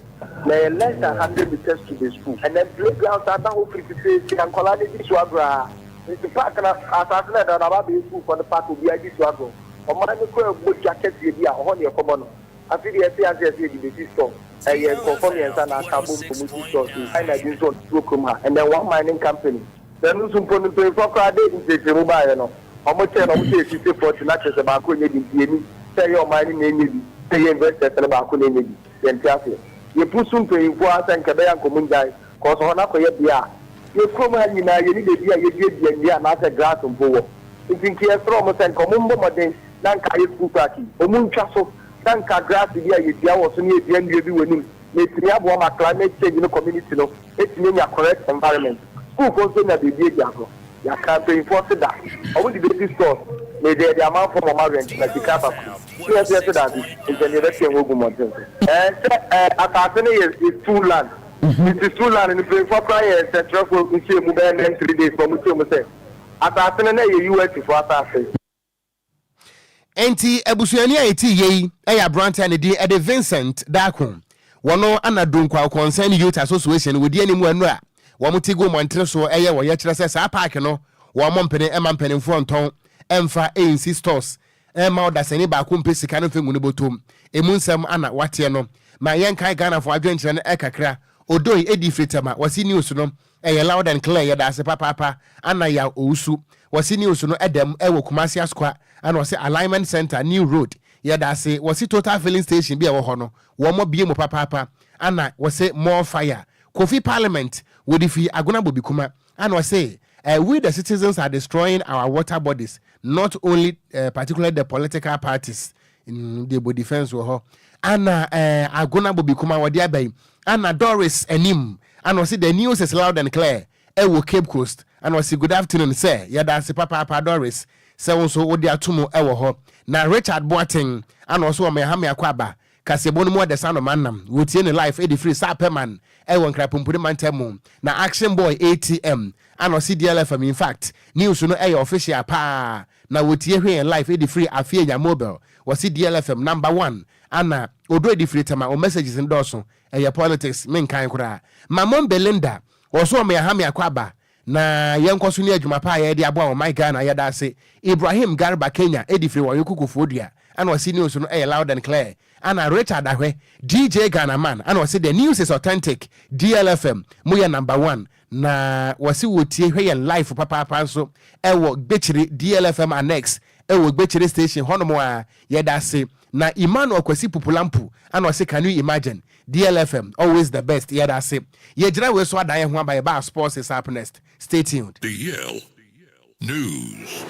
na ɛyɛ less than 100 meters to the school and then playgrounds ada hɔ firi teteete a nkwadaa no di so agorɔ aa nti park no asaase no a ɛda hɔ no aba abɛyɛ school foɔ no park a obiara di so agorɔ ɔman no koraa ɛbɔ dwa kɛseɛ bi a ɔhɔ na yɛkɔbɔ no Afe deɛ yɛte ase sɛ yɛde bɛsi store. Ɛyɛ nkurɔfoɔ mmiɛnsa na aka abom na wɔsi store sei. China bi nso wɔ kurom ha and then one mining company. Na ɛno nso mpo no mpanyinfoɔ koraa de nkyerɛkyerɛmu baeɛ no wɔn kyɛɛ no wɔn sɛ 50 40 na kyerɛ sɛ baako nyɛ bi nti yɛnnim sɛ ɛyɛ ɔman no na ɛnyɛ bi sɛ ɛyɛ investors no baako na ɛnyɛ bi yɛnte aseɛ. Yɛpusu mpanyinfoɔ ara sɛ nka ɛbɛyɛ a nka wɔn ngyae cause hɔ no akɔyɛ bea a yɛ kurom ha nyinaa yɛnni baabi a yɛduadua nnua anaasɛ grass mpo wɔ nti nka yɛsrɛ wɔn sɛ nka wɔn mmɔ mmɔden na nka ayɛ sukuu park yi, ɔmu ntwa so na nka grass bi a yɛdua wɔ so na yɛdua nnua bi wɔ anim na ɛtumi aboa ma climate change no community no atumi anya correct environment. Sukuufoɔ nso anya baabi adi agorɔ. Yɛaka, mpanyinfoɔ se da, ɔmo de bɛsi stores na yɛde yɛde amanfoɔ ma ɔmo arent na sika aba kurom. Ne yɛn nso yɛse daabi, nti ɛnde yɛbɛte yɛn ho agu mmɔnten so. Ɛɛ sɛ ɛɛ asaase no yɛ stool land, nti stool land no mpanyinfoɔ koraa yɛɛ nsɛntwerɛfoɔ nhyiamu bɛyɛ nɛn three days ma ɔmo kyerɛ mu sɛ asaase no na ɛyɛ US foɔ asaase. Enti abusuani a yɛte yei yɛ aberante a ne din de Vincent Darko. Wɔno ana Dunkwa Concerned Youth Association wɔdi anim wɔ nnura a wɔn te gu mmɔntene soɔ ɛyɛ wɔ yɛkyerɛ sɛ saa park no wɔn mpene mma mpanimfoɔ ntɔn mfa nsi stores mma ɔdasani baako mpɛ sika no mfa ngu ne bɔtɔm. Emu nsɛm ana wateɛ no. Ma yɛnkae Ghanafoɔ adwenkyerɛ no kakra. Odoi edi firi Tema wɔse news no Ɛyɛ loud and clear yɛdaase papaapa Anna Yaw Owusu wɔse news no ɛdam ɛwɔ Kumasi Asokwa ɛna ɔse alignment center new road yɛdaase wɔse total filling station bi a ɛwɔ hɔ no wɔn abue mu papaapa Anna wɔse more fire Kofi parliament wɔde fi Agona Bobikuma ɛna ɔse eh, we the citizens are destroying our water bodies not only eh, particularly the political parties mm, de bɔ defense wɔ hɔ ana eh, Agona Bobikuma wɔde aba yi ana Doris anim Ana ɔse the news is loud and clear ɛwɔ Cape Coast. Ana ɔse good afternoon sir yɛda ase papaapa Doris sɛ wo nso wode ato mu ɛwɔ hɔ. Na Richard Boateng ana ɔse wɔn ɛha me akɔ aba kaseɛbɔ no mu ɔdɛsa no manam wɔtie ne life ɛde firi Sapɛman ɛwɔ Nkrapomponi mantam mu. Na Action Boy ATM ana ɔse DLFM infact news no ɛyɛ official paa. Na wɔtie hwɛ yɛn live ɛde firi Afie Mobile. Wɔsi DLFM number one. Ana Odo ɛde firi Tema. O messages ndɔɔso, ɛyɛ politics, menkan koraa. Mamon Belinda wɔso ɔmo yɛha me akɔ aba na yɛnkɔ so ne adwuma pa a yɛde aboa ɔman Ghana. Yɛda ase. Ibrahim Garba Kenya ɛdi firi wɔyɛ kukufoɔ dua, ana ɔsi news no ɛyɛ loud and clear. Ana Richard Ahwɛ DJ Ghana man, ana ɔsi the news is authentic, DLFM mo yɛ number one. Na wɔsi wɔtie hwɛ yɛn live papaapa nso ɛwɔ Gbekyire DLFM annex ɛwɔ Gbekyire station hɔnom a, yɛda ase. Na Emmanuel Kwasi Pupulampu, ana ɔsi can you imagine, DLFM always the best. Yɛda ase. Yɛgyina wei so adan yɛn ho aba. Yɛba, sports is up next. Stay tuned. DL News.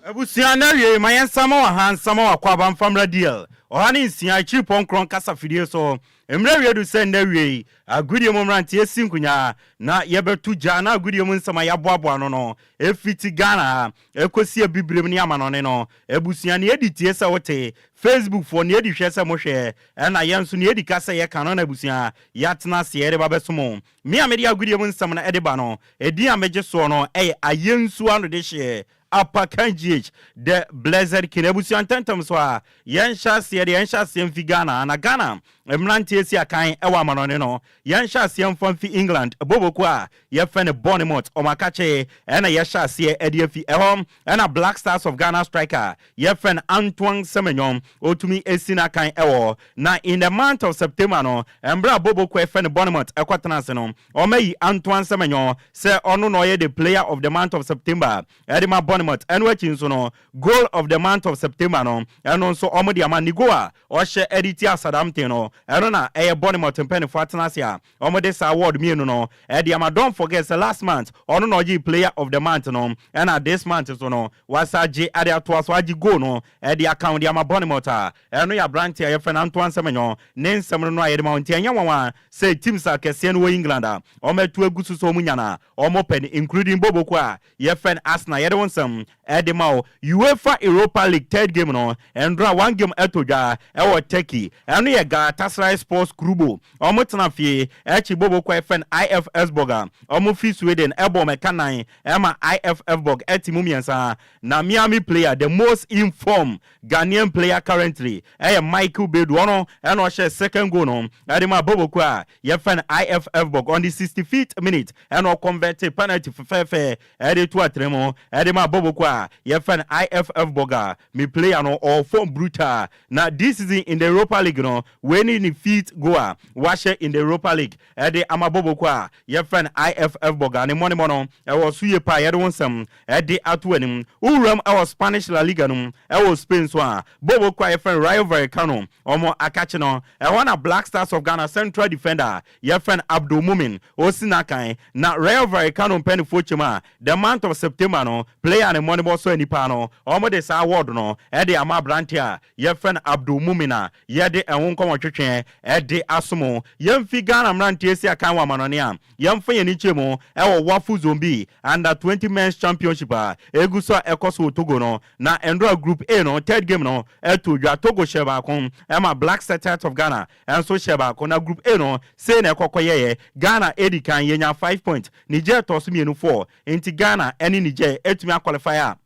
Abusua, na awie ma yɛn nsama wɔ ha, nsama wɔ akɔ aba mfamra DL 106 akyiri pɔnkorɔn kasa fidie so. Mmerɛ wie du sɛ nnɛ wie agodie mu mmeranteɛ si nkonyaa na yɛbɛto gya na agodie mu nsɛm a yɛaboaboa no ɛfiti Ghana ha ɛkɔsi Abibirem ne amanɔne no. Abusua, ne yɛdi tie sɛ wote Facebook foɔ, ne yɛdi hwɛ sɛ mohwɛ, ɛna yɛn nso ne yɛdi ka sɛ yɛka no. Na abusua, yɛatena ase yɛde ba bɛsom. Me a mede agodie mu nsɛm no ɛde ba no, ɛdin a megye soɔ no ɛyɛ Ayɛnsuo ano de hyeɛ Apakan GH the Blessed King. Abusua, ntɛntɛm so a yɛnhyɛ aseɛ deɛ, yɛnhyɛ aseɛ mfi Ghana. Na Ghana mmeranteɛ si akan ɛwɔ amanɔne no, yɛnhyɛ aseɛ mfa mfi England boboko a yɛfɛ no Bournemouth. Ɔmo akakye ɛna yɛhyɛ aseɛ ɛde afi ɛhɔ. Ɛna Black Stars of Ghana striker yɛfɛ no Antoine Semenyo otumi esi n'akan ɛwɔ. Na in the month of September no, mmerɛ a boboko yɛfɛ no Bournemouth ɛkɔtena ase no, ɔmo ayi Antoine Semenyo sɛ ɔno na ɔyɛ the player of the month of September ɛde ma Bournemouth. Ɛno akyi nso no, goal of the month of September no, ɛno nso ɔmo de ama ne goal a ɔhyɛ ɛde tia Southampton no. Ɛno na ɛyɛ Bournemouth mpanyinfoɔ atena ase a ɔmo de saa award mmienu no ɛde ama. Don't forget sɛ last month ɔno na ɔgye player of the month no, ɛna this month so no wasa gye ade atoa so agye goal no ɛde aka de ama Bournemouth a ɛno yɛ aberante a yɛfrɛ no Antoine Semenyo ne nsɛm no a yɛde ma wɔn. Nti ɛnyɛ wɔn a sɛ teams akɛseɛ no wɔ England a ɔmo atu agu so sɛ ɔmo nyana ɔmo pɛ no, including boboko a yɛfrɛ no Arsenal. Yɛde wo nsɛm ɛde ma wo. UEFA Europa League third game no, ɛndora one game ɛtɔ dwa ɛwɔ Turkey. Ɛno yɛ Galatasaray Sports Klubo, ɔmo tena fie ɛkyi boboko a yɛfrɛ no IF Elfsborg a ɔmo fi Sweden, ɛbɔ ɔmo ɛka nan ɛma IF Elfsborg ɛte mu mmiɛnsa. Na Miami player, the most informed Ghanaian player currently, ɛyɛ Michael Bedu. Ɔno ɛna ɔhyɛ second goal no ɛde ma boboko a yɛfrɛ no IF Elfsborg on the 65th minute. Ɛna ɔconvert penalty fɛfɛɛfɛ ɛde to atere mu ɛde ma boboko a yɛfrɛ no IF Elfsborg a mi player no ɔform brutal. Na this season in the Europa League no, wei ne ne fifth goal a wahyɛ in the Europa League ɛde ama boboko a yɛfrɛ no IF Elfsborg a ne mmɔnemɔ no ɛwɔ so yie paa. Yɛde wo nsɛm ɛde ato anim. Wowuram ɛwɔ Spanish La Liga no ɛwɔ Spain so a, boboko a yɛfrɛ no Rayo Vallecano ɔmo akakye no ɛhɔ na Black Stars of Ghana central defender yɛfrɛ no Abdul Mumin osi n'akan. Na Rayo Vallecano mpanimfoɔ kyɛm a the month of September no, player ne mmɔne so nipa no, ɔmo de saa award no ɛde ama aberante a yɛfrɛ no Abdul Mumin a yɛde ɛho nkɔmɔ twetwe ɛde asom. Yɛmfi Ghana mmeranteɛ si akan wɔ amanɔne a, yɛmfa yɛn ani mu ɛwɔ WAFU Zone B under 20 men's championship a egu so a ɛkɔ so wɔ Togo no. Na ndora group A no third game no ɛto dwa, Togo hyɛ baako ɛma Black Stars of Ghana ɛnso hyɛ baako. Na group A no sei na ɛkɔkɔ yɛyɛ: Ghana edi kan, yɛnya 5 point, Niger tɔ so mmienu 4. Nti Ghana ɛne Niger etumi aqualify a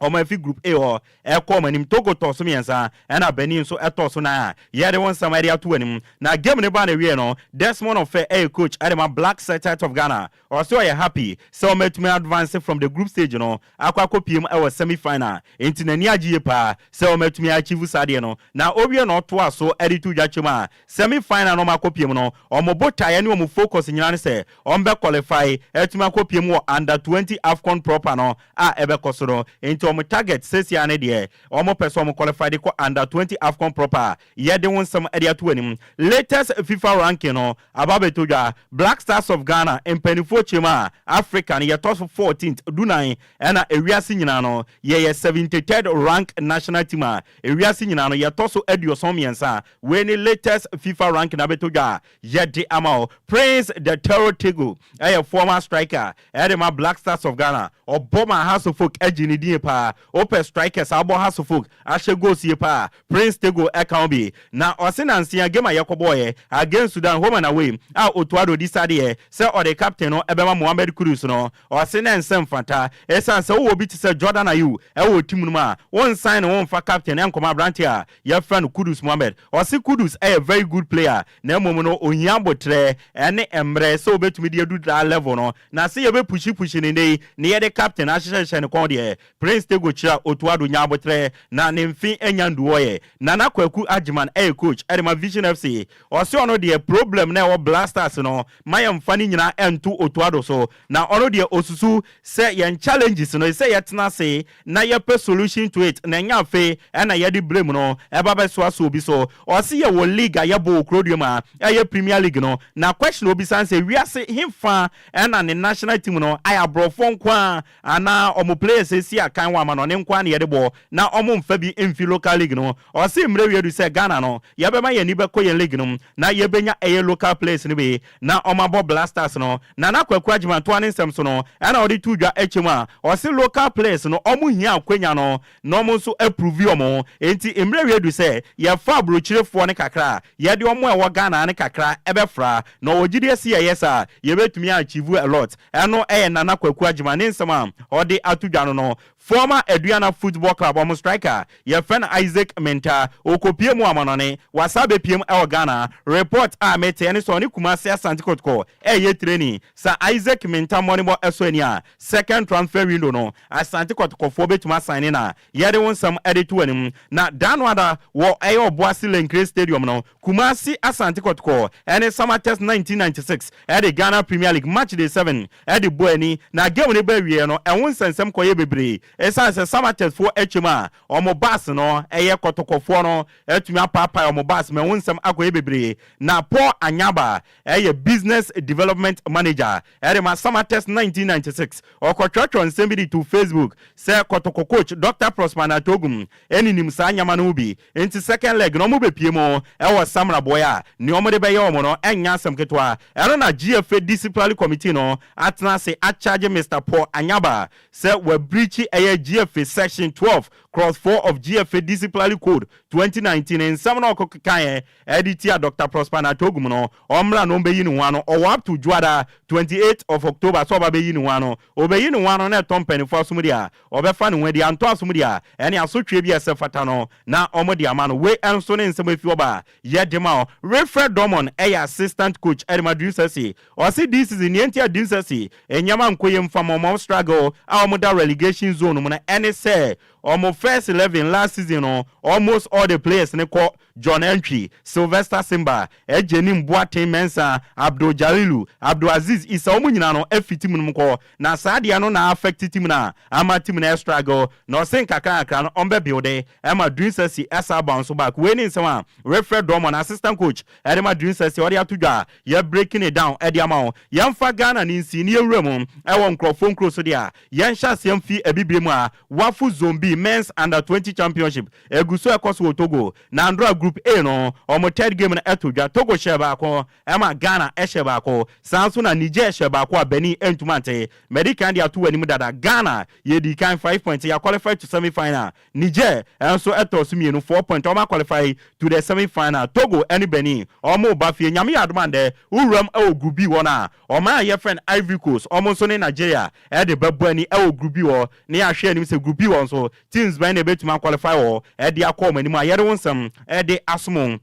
ɔmo afi group A hɔ ɛkɔ ɔmo anim. Togo tɔ so mmiɛnsa, ɛna Benin nso ɛtɔ so nan a yɛde wɔn nsɛm ɛde ato anim. Na game ne ba na wie no, Desmond Ɔfɛ ɛyɛ coach ɛde ma Black Stars of Ghana. Ɔsɛ ɔyɛ happy sɛ ɔmo atumi advance from the group stage no akɔ akɔpiem ɛwɔ semi final, nti n'ani agye yie paa sɛ ɔmo atumi achieve saa deɛ no. Na owie na ɔtoa so ɛde to dwa kyɛm a semi final no ɔmo akɔpiem no, ɔmo botaeɛ ne ɔmo focus nyinaa ne sɛ ɔmo bɛ qualify atumi akɔpiem wɔ under 20 AFCON proper no a ɛbɛkɔ so no. Nti Nti wɔn target sesia ne deɛ, wɔn pɛ sɛ wɔn qualify de kɔ Under 20 AFCON proper a yɛde wo nsɛm de ato anim. Latest FIFA ranking no aba abɛtɔ dwa. Black Stars of Ghana mpanimfoɔ kyɛm a, Africa no yɛtɔ so 14th, 14, ɛna ewiase nyinaa no yɛyɛ 73rd rank national team a ewiase nyinaa no yɛtɔ so 73. Wei ne latest FIFA ranking abɛtɔ dwa a yɛde ama wo. Prince the Terror Tagoe ɛyɛ former striker ɛde ma Black Stars of Ghana. Ɔbɔ ma Hearts of Oak, agye ne din paa. Wopɛ strikers a abɔ Hearts of Oak ahyɛ goals yie paa, Prince Tagoe ɛka ho bi. Na ɔse nansia game a yɛkɔbɔɔyɛ against Sudan, home and away, a Otto Addo di sadeɛ sɛ ɔde captain no ɛbɛma Mohammed Kudus no, ɔse ne nsɛm fata, ɛsiane sɛ wowɔ bi te sɛ Jordan Ayew ɛwɔ team no mu a, wonsan ne womfa captain ɛnkɔma aberante a yɛfrɛ no Kudus Mohammed. Ɔse Kudus ɛyɛ very good player, na mmom no ohia abotrɛ ɛne mmerɛ sɛ wobɛtumi de adu that level no, na sɛ yɛbɛpush ne nnɛ yi ne yɛde captain ahyehyɛhyɛ ne kɔn deɛ. Prince Tagoe kyerɛ Otto Addo nya abotrɛ na ne mfe anya nduɔyɛ. Nana Kwaku Agyeman ɛyɛ coach ɛde ma Vision FC. Ɔse ɔno deɛ, problem na ɛwɔ Black Stars no, ma yɛmfa ne nyinaa ɛnto Otto Addo so, na ɔno deɛ osusu sɛ yɛn challenges no sɛ yɛtena ase na yɛpɛ solution to it, na ɛnyɛ afei ɛna yɛde blame no ɛba bɛsoa so obi so. Ɔse yɛwɔ league a yɛbɔ wɔ kurodua mu a ɛyɛ Premier League no, na question obisan sɛ wiase hemfa ɛna ne national team no ayɛ aborɔfoɔ nko a anaa ɔmo players esi akan wɔ ama no ne nko a ne yɛde bɔ na ɔmo mfa bi mfi local league no. Ɔse mmerɛ wie du sɛ Ghana no yɛbɛma yɛn ani bɛkɔ yɛn league no mu na yɛbɛnya ɛyɛ local players no bi na ɔmo abɔ Black Stars no. Nana Kwaku Agyemantoa ne nsɛm so no ɛna ɔde to dwa akyɛ mu a ɔse local players no, ɔmo hia akwanya no na ɔmo nso approve ɔmo. Enti mmerɛ wie du sɛ yɛfa aburokyerefoɔ ne kakra a yɛde ɔmo a ɛwɔ Ghana ne kakra ɛbɛfra, na ɔwɔ gyidie si yɛyɛ saa, yɛbɛtumi achieve a lot. Ɛno ɛyɛ Nana Kwaku Agyema ne nsɛm a ɔde ato dwa no. Former Aduana Football Club ɔmo striker yɛfrɛ no Isaac Menta, okopie mu amanɔne, wasa bɛpiem ɛwɔ Ghana. Report a mete ɛne sɛ ɔne Kumase Asante Kotoko ɛyɛ training. Sa Isaac Menta mmɔnebɔ ɛsɔ ani a, second transfer window no Asante Kɔtɔkɔfoɔ bɛtumi asan ne na yɛde wo nsɛm ɛde to anim. Na dano ada wɔ ɛyɛ Ɔboase Lenkre Stadium no, Kumasi Asante Kɔtɔkɔ ɛne Samatex 1996 ɛde Ghana Premier League match day 7 ɛde bɔ ani, na game no bɛ wie no, ɛho nsɛnsɛm kɔyɛ bebree, ɛsiane sɛ Samatex foɔ akyɛm a ɔmo bus no ɛyɛ Kɔtɔkɔfoɔ no ɛtumi apaapae ɔmo bus ma ɛho nsɛm akɔyɛ bebree. Na Paul Anyaba ɛyɛ business development manager ɛde ma Samatex 1996, ɔkɔtwerɛtwerɛ nsɛm bi de to Facebook sɛ Kɔtɔkɔ coach Dr Prosper Natogum ɛninim saa nyama no ho bi. Nti second leg na ɔmo bɛpie mu ɛwɔ Samraboy a nea ɔmo de bɛyɛ ɔmo no ɛnya asɛm ketewa. Ɛno na GFA disciplinary committee no atena ase akyagye Mr Paul Anyaba sɛ wabreach ɛyɛ GFA section 12 clause 4 of GFA Disciplinary Code 2019. Nsɛm na ɔkɔ kekaeɛ ɛde tia Dr Prosper Natogum no, ɔmmra na ɔmbɛyi ne ho ano. Ɔwɔ up to Dwoada 28 of October sɛ ɔba bɛyi ne ho ano. Ɔbɛyi ne ho ano na ɛtɔ mpanimfoɔ asom deɛ a, ɔbɛfa ne ho adi. Antɔ asom deɛ a, ɛne asotwe bi a ɛsɛ fata no na ɔmo de ama no. Wei ɛnso ne nsɛm efi ɔba a yɛde ma ɔ. Wilfred Dormon ɛyɛ assistant coach ɛde ma Dreams FC. Ɔse this season, nea nti a Dreams FC nneɛma nkɔ yie mfa ma ɔmo struggle a ɔmo da relegation zone mu no ɛne sɛ ɔmo first 11 last season no, almost all the players ne kɔ: John Entry, Sylvester Simba, Ejenim Boateng Mensa, Abdul Jalilu, Abdul Aziz Isa, ɔmo nyinaa no afi team no mu kɔ, na saa adeɛ no na affect team no a ama team no struggle. Na ɔse nkakra nkakra no ɔmbɛ build ɛma Dreams FC ɛsa bounce back. Wei ne nsɛm a Wilfred Dormon, assistant coach ɛde ma Dreams FC, ɔde ato dwa a yɛ breaking it down ɛde ama wo. Yɛmfa Ghana ne nsi ne yɛwura mu ɛwɔ nkurɔfoɔ nkuro so deɛ a yɛnhyɛ aseɛ mfi abibire mu a, WAFU Zone B Men's Under 20 Championship egu so ɛkɔ so wɔ Togo. Na andora Group A no ɔmo third game no ɛto dwa, Togo hyɛ baako ɛma Ghana ɛhyɛ baako, saa nso na Niger hyɛ baako a Benin ɛntuma nte. Mɛdi kan de ato wɔ anim dada, Ghana yɛdi kan 5 points, yɛ qualify to semi final. Niger ɛnso ɛtɔ so mmienu, 4 point, ɔmo qualify to the semi final. Togo ɛne Benin ɔmo ba fie. Nyame yɛ adom andɛ wuram ɛwɔ Group B hɔ no a, ɔman a yɛfrɛ no Ivory Coast, ɔmo nso ne Nigeria ɛde bɛbɔ ani ɛwɔ Group B hɔ, ne yɛahwɛ anim sɛ Group B hɔ nso teams bɛn na ebɛtumi aqualify wɔ ɛde akɔ ɔmo anim a yɛde wo nsɛm ɛde asom.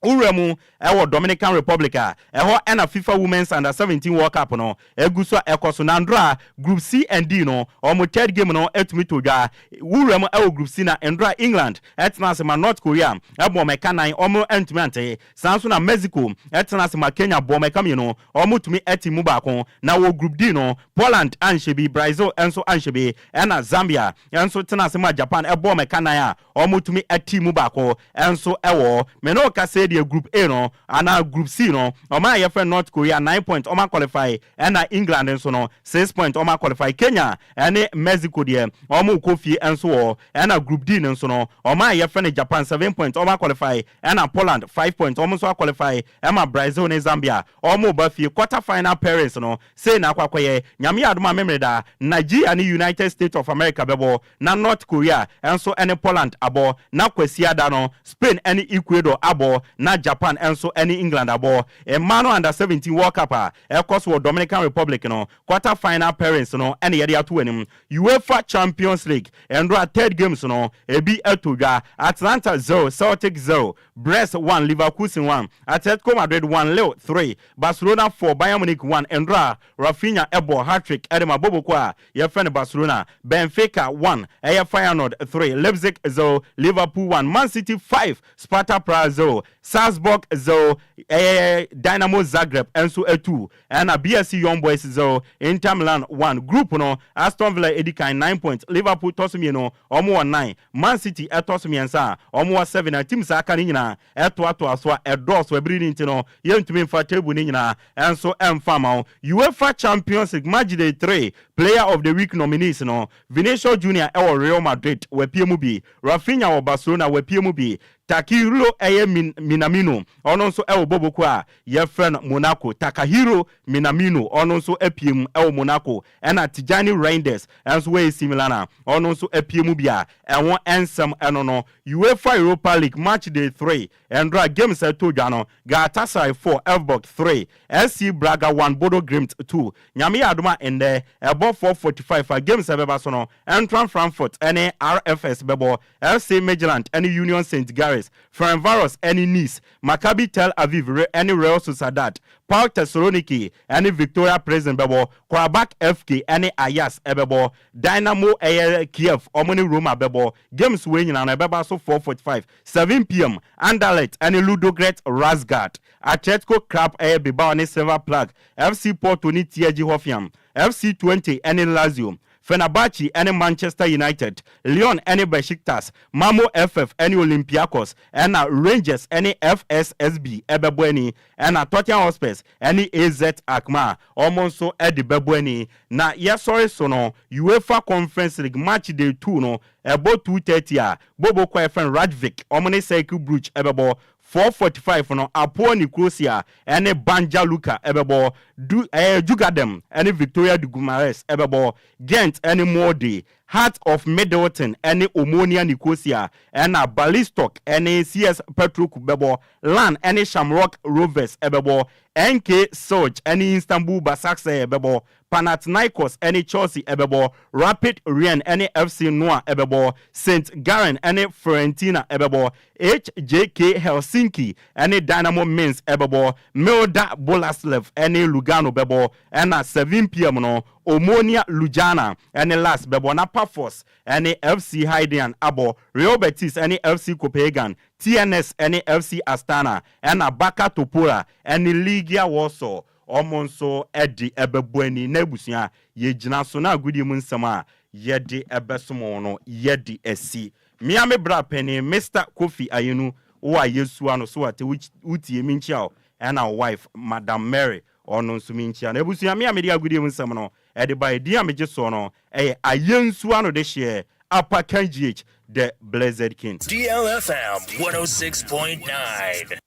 Wura mu wɔ Dominican Republic a, ɛhɔ na FIFA Women's Under 17 World Cup no gu so a ɛkɔ so. Na ndora Group C and D no, wɔn third game no tumi tɔ dwa. Wura mu wɔ Group C na ndora England tena ase ma North Korea bɔ wɔn ɛka nan, wɔn antumi ante. Saa nso na Mexico tena ase ma Kenya bɔ wɔn ɛka mmienu, wɔtumi te mu baako. Na wɔ Group D no, Poland anhyɛ bi, Brazil nso anhyɛ bi, ɛna Zambia nso tena ase ma Japan bɔ wɔn ɛka nan a wɔtumi te mu baako nso wɔ. Me ne wo kasa yi deɛ Group A no anaa Group C no, ɔman a yɛfrɛ no North Korea nine point wɔn aqualify ɛna England nso no six point wɔn aqualify. Kenya ne Mexico deɛ wɔrekɔ fie nso wɔ. Ɛna Group D no nso no, ɔman a yɛfrɛ no Japan seven point wɔn aqualify ɛna Poland five point wɔn nso aqualify ɛma Brazil ne Zambia wɔreba fie. Quarter final pairings no sei na akɔ akɔyɛ. Nyame yɛ adom a Memeneda Nigeria ne United States of America bɛbɔ. Na North Korea nso ne Poland abɔ, na Kwasiada no, Spain ne Ecuador abɔ, na Japan nso ne England abɔ. Mmaa no Under 17 World Cup a ɛrekɔ so wɔ Dominican Republic no, quarter final pairings no na yɛde ato w'anim. UEFA Champions League nnora third games no, ebi tɔ dwa, Atalanta 0, Celtic 0, Brest 1, Leverkusen 1, Atletico Madrid 1, Lille 3, Barcelona 4, Bayern Munich 1. Nnora Raphinha bɔɔ hat-trick de ma Boboko a yɛfrɛ no Barcelona, Benfica 1, ɛyɛ Feyenoord 3, Leipzig 0, Liverpool 1, Man City 5, Sparta Praha 0, Salzburg 0, ɛyɛ Dynamo Zagreb nso 2, ɛna BSC Young Boys 0, Inter Milan 1. Group no, Aston Villa edi kan 9 points, Liverpool tɔ so mmienu, wɔn wɔ 9, Man City ɛtɔ so mmiɛnsa a wɔn wɔ 7, na teams a aka no nyinaa ɛtoatoa so a ɛdɔɔso ɛbere no nti no yɛntumi mfa table no nyinaa nso mfa mma wo. UEFA Champions League Matchday 3 Player of the Week nominees no, Vinicius Junior wɔ Real Madrid, wapue mu bi, Raphinha wɔ Barcelona, wapue mu bi, Takehiro yɛ Minamino, ɔno nso wɔ bɔbɔkuo a yɛfrɛ no Monaco, Takahiro Minamino, ɔno nso apue mu wɔ Monaco, ɛna Tijani Reijnders nso wɔ AC Milan a ɔno nso apue mu bi a ɛho nsɛm ɛno no. UEFA Europa League Matchday 3 Ndra games a ɛtɔ dwa no, Galatasaray 4, Elfsborg 3, SC Braga 1, Bodo Glimt 2. Nyame yɛ adom a ndɛ ɛbɔ 4:45 a games a ɛbɛba so no, Eintracht Frankfurt ne RFS bɛbɔ, FC Midtjylland ne Union Saint Gilloise, Ferencvaros ne Nice, Maccabi Tel Aviv ne Real Sociedad, PAOK Thessaloniki ne Viktoria Plzen bɛbɔ, Qarabag FK ne Ajax bɛbɔ, Dynamo ɛyɛ Kiev wɔn ne Roma bɛbɔ. Games wei nyinaa no ɛbɛba so 4:45. 7 pm, Anderlecht ne Ludogorets Razgrad, Atletico Club ɛyɛ Bilbao ne Silver Plug, FC Porto ne TSG Hoffenheim, FC Twente ne Lazio, Fenerbahce ne Manchester United, Lyon ne Besiktas, Malmo FF ne Olympiacos, ɛna Rangers ne FSSB ɛbɛbɔ ani, ɛna Tottenham Hotspurs ne AZ Alkmaar wɔn nso de bɛbɔ ani. Na yɛsɔre so no, UEFA Conference League match day 2 no ɛbɔ 2:30 a, Bobo kɔ ɛfɛn Rajvik wɔn ne Cercle Brugge ɛbɛbɔ. 4:45 no, Apoel Nicosia ɛne Banja Luka ɛbɛbɔ, du ɛyɛ Djurgården ɛne Victoria de Guimarães ɛbɛbɔ, Gent ɛne Molde, Heart of Midlothian ɛne Omonia Nicosia, ɛna Bialystok ɛne CS Petrocub bɛbɔ, Larne ɛne Shamrock Rovers ɛbɛbɔ, NK Celje ɛne Istanbul Basaksehir ɛbɛbɔ, Panathinaikos ɛne Chelsea ɛbɛbɔ, Rapid Wien ɛne FC Noah ɛbɛbɔ, St Gallen ɛne Fiorentina ɛbɛbɔ, HJK Helsinki ɛne Dynamo Minsk ɛbɛbɔ, Mlada Boleslav ɛne Lugano bɛbɔ, ɛna 7 pm no, Omonia Ljubljana ɛne LASK bɛbɔ, na Pafos ɛne FC Heidenheim abɔ, Real Betis ɛne FC Copenhagen, TNS ɛne FC Astana, ɛna Baka Topola ɛne Legia Warsaw ɔmo nso ɛde ɛbɛbɔ ani. Na abusua, yɛgyina so na agodie mu nsɛm a yɛde ɛbɛsom no yɛde asi mmea. Me bra panin Mr Kofi Ayenu wo a yɛsua no so ate wotie mi nkyia o, ɛna wo wife Madam Mary ɔno nso mi nkyia no. Abusua, me a mede agodie mu nsɛm no ɛde ba ɛdin a megye soɔ no ɛyɛ Ayɛnsuo ano de hyeɛ Apakan GH, the Blessed King. DLFM 106.9.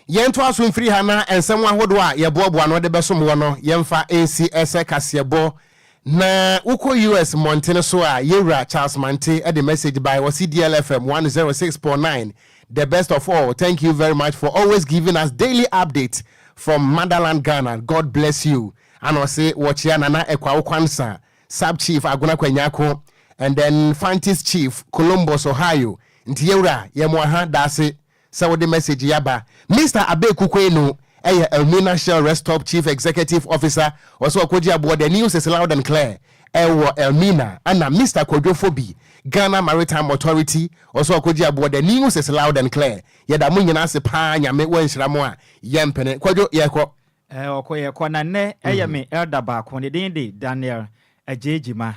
Yɛntoa so mfiri ha na nsɛm ahodoɔ a yɛboaboa no de bɛsom wɔ no, yɛmfa nsi ɛsɛ kaseɛbɔ. Na wokɔ US mmɔntene so a, yɛwura Charles Mante de message by wɔsi, "DLFM 106.9, the best of all. Thank you very much for always giving us daily update from motherland Ghana. God bless you." Ana ɔse wɔkyea Nana Ɛkwawo Kwansa, Sub Chief Agona Kwanyako, and then Fantis Chief, Columbus, Ohio. Nti yɛwura yɛmo aha daase. sɛ wode message yi aba. Mister Abeku Kwenu yɛ Elmina Shell Rest Stop Chief Executive Officer, ɔsɛ ɔkɔgye aboɔ The news is loud and clear ɛwɔ Elmina. Ɛna Mister Kwadwo Fobi, Ghana Maritime Authority, ɔsɛ ɔkɔgye aboɔ The news is loud and clear. Yɛda mo nyinaa ase paa, Nyame wanhyira mo a yɛmpene. Kwadwo, yɛkɔ. Ɛɛ ɔkɔ yɛkɔ na nnɛ ɛyɛ me elder baako ne din de Daniel Agyei Gyima.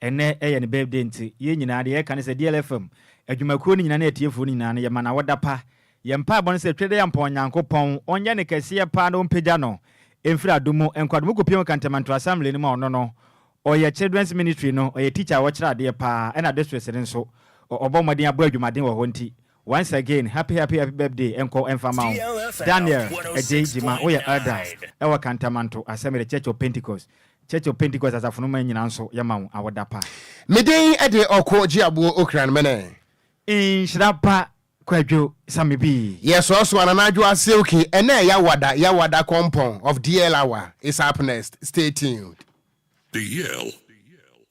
Ɛnnɛ yɛ ne birthday nti yɛn nyinaa deɛ yɛka ne sɛ DLFM adwumakuo no nyinaa ne atiefoɔ no nyinaa no yɛma no awoda pa. Yɛn mpaebɔ ne sɛ Twedeampɔn Nyankopɔn ɔnyɛ no kɛseɛ paa na ɔmpagya no mfiri adom mu nkɔ adom mu kɔpue wɔ Kantamanto Assembly no mu a ɔno no ɔyɛ Children's Ministry no ɔyɛ teacher a ɔkyerɛ adeɛ paa ɛna districts no nso ɔbɔ mmɔden abɔ adwumaden wɔ hɔ nti once again happy happy happy birthday nkɔ mfa ma wo Daniel Adjei Gyimah woyɛ elder ɛwɔ Kantamanto Assembly Church of Pentecost Church of Pentecost asafo no ma nyinaa nso yɛma wo awoda pa. Me din de Ɔko Gyeaboɔ Okran Mene. Nhyira pa Kwadwo Samibi. Yɛsoasoa Nana Adwoa Silky ɛnɛ Yawada Yawada Kɔmpɔn of DL Hour is up next stay tuned. DL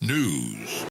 News.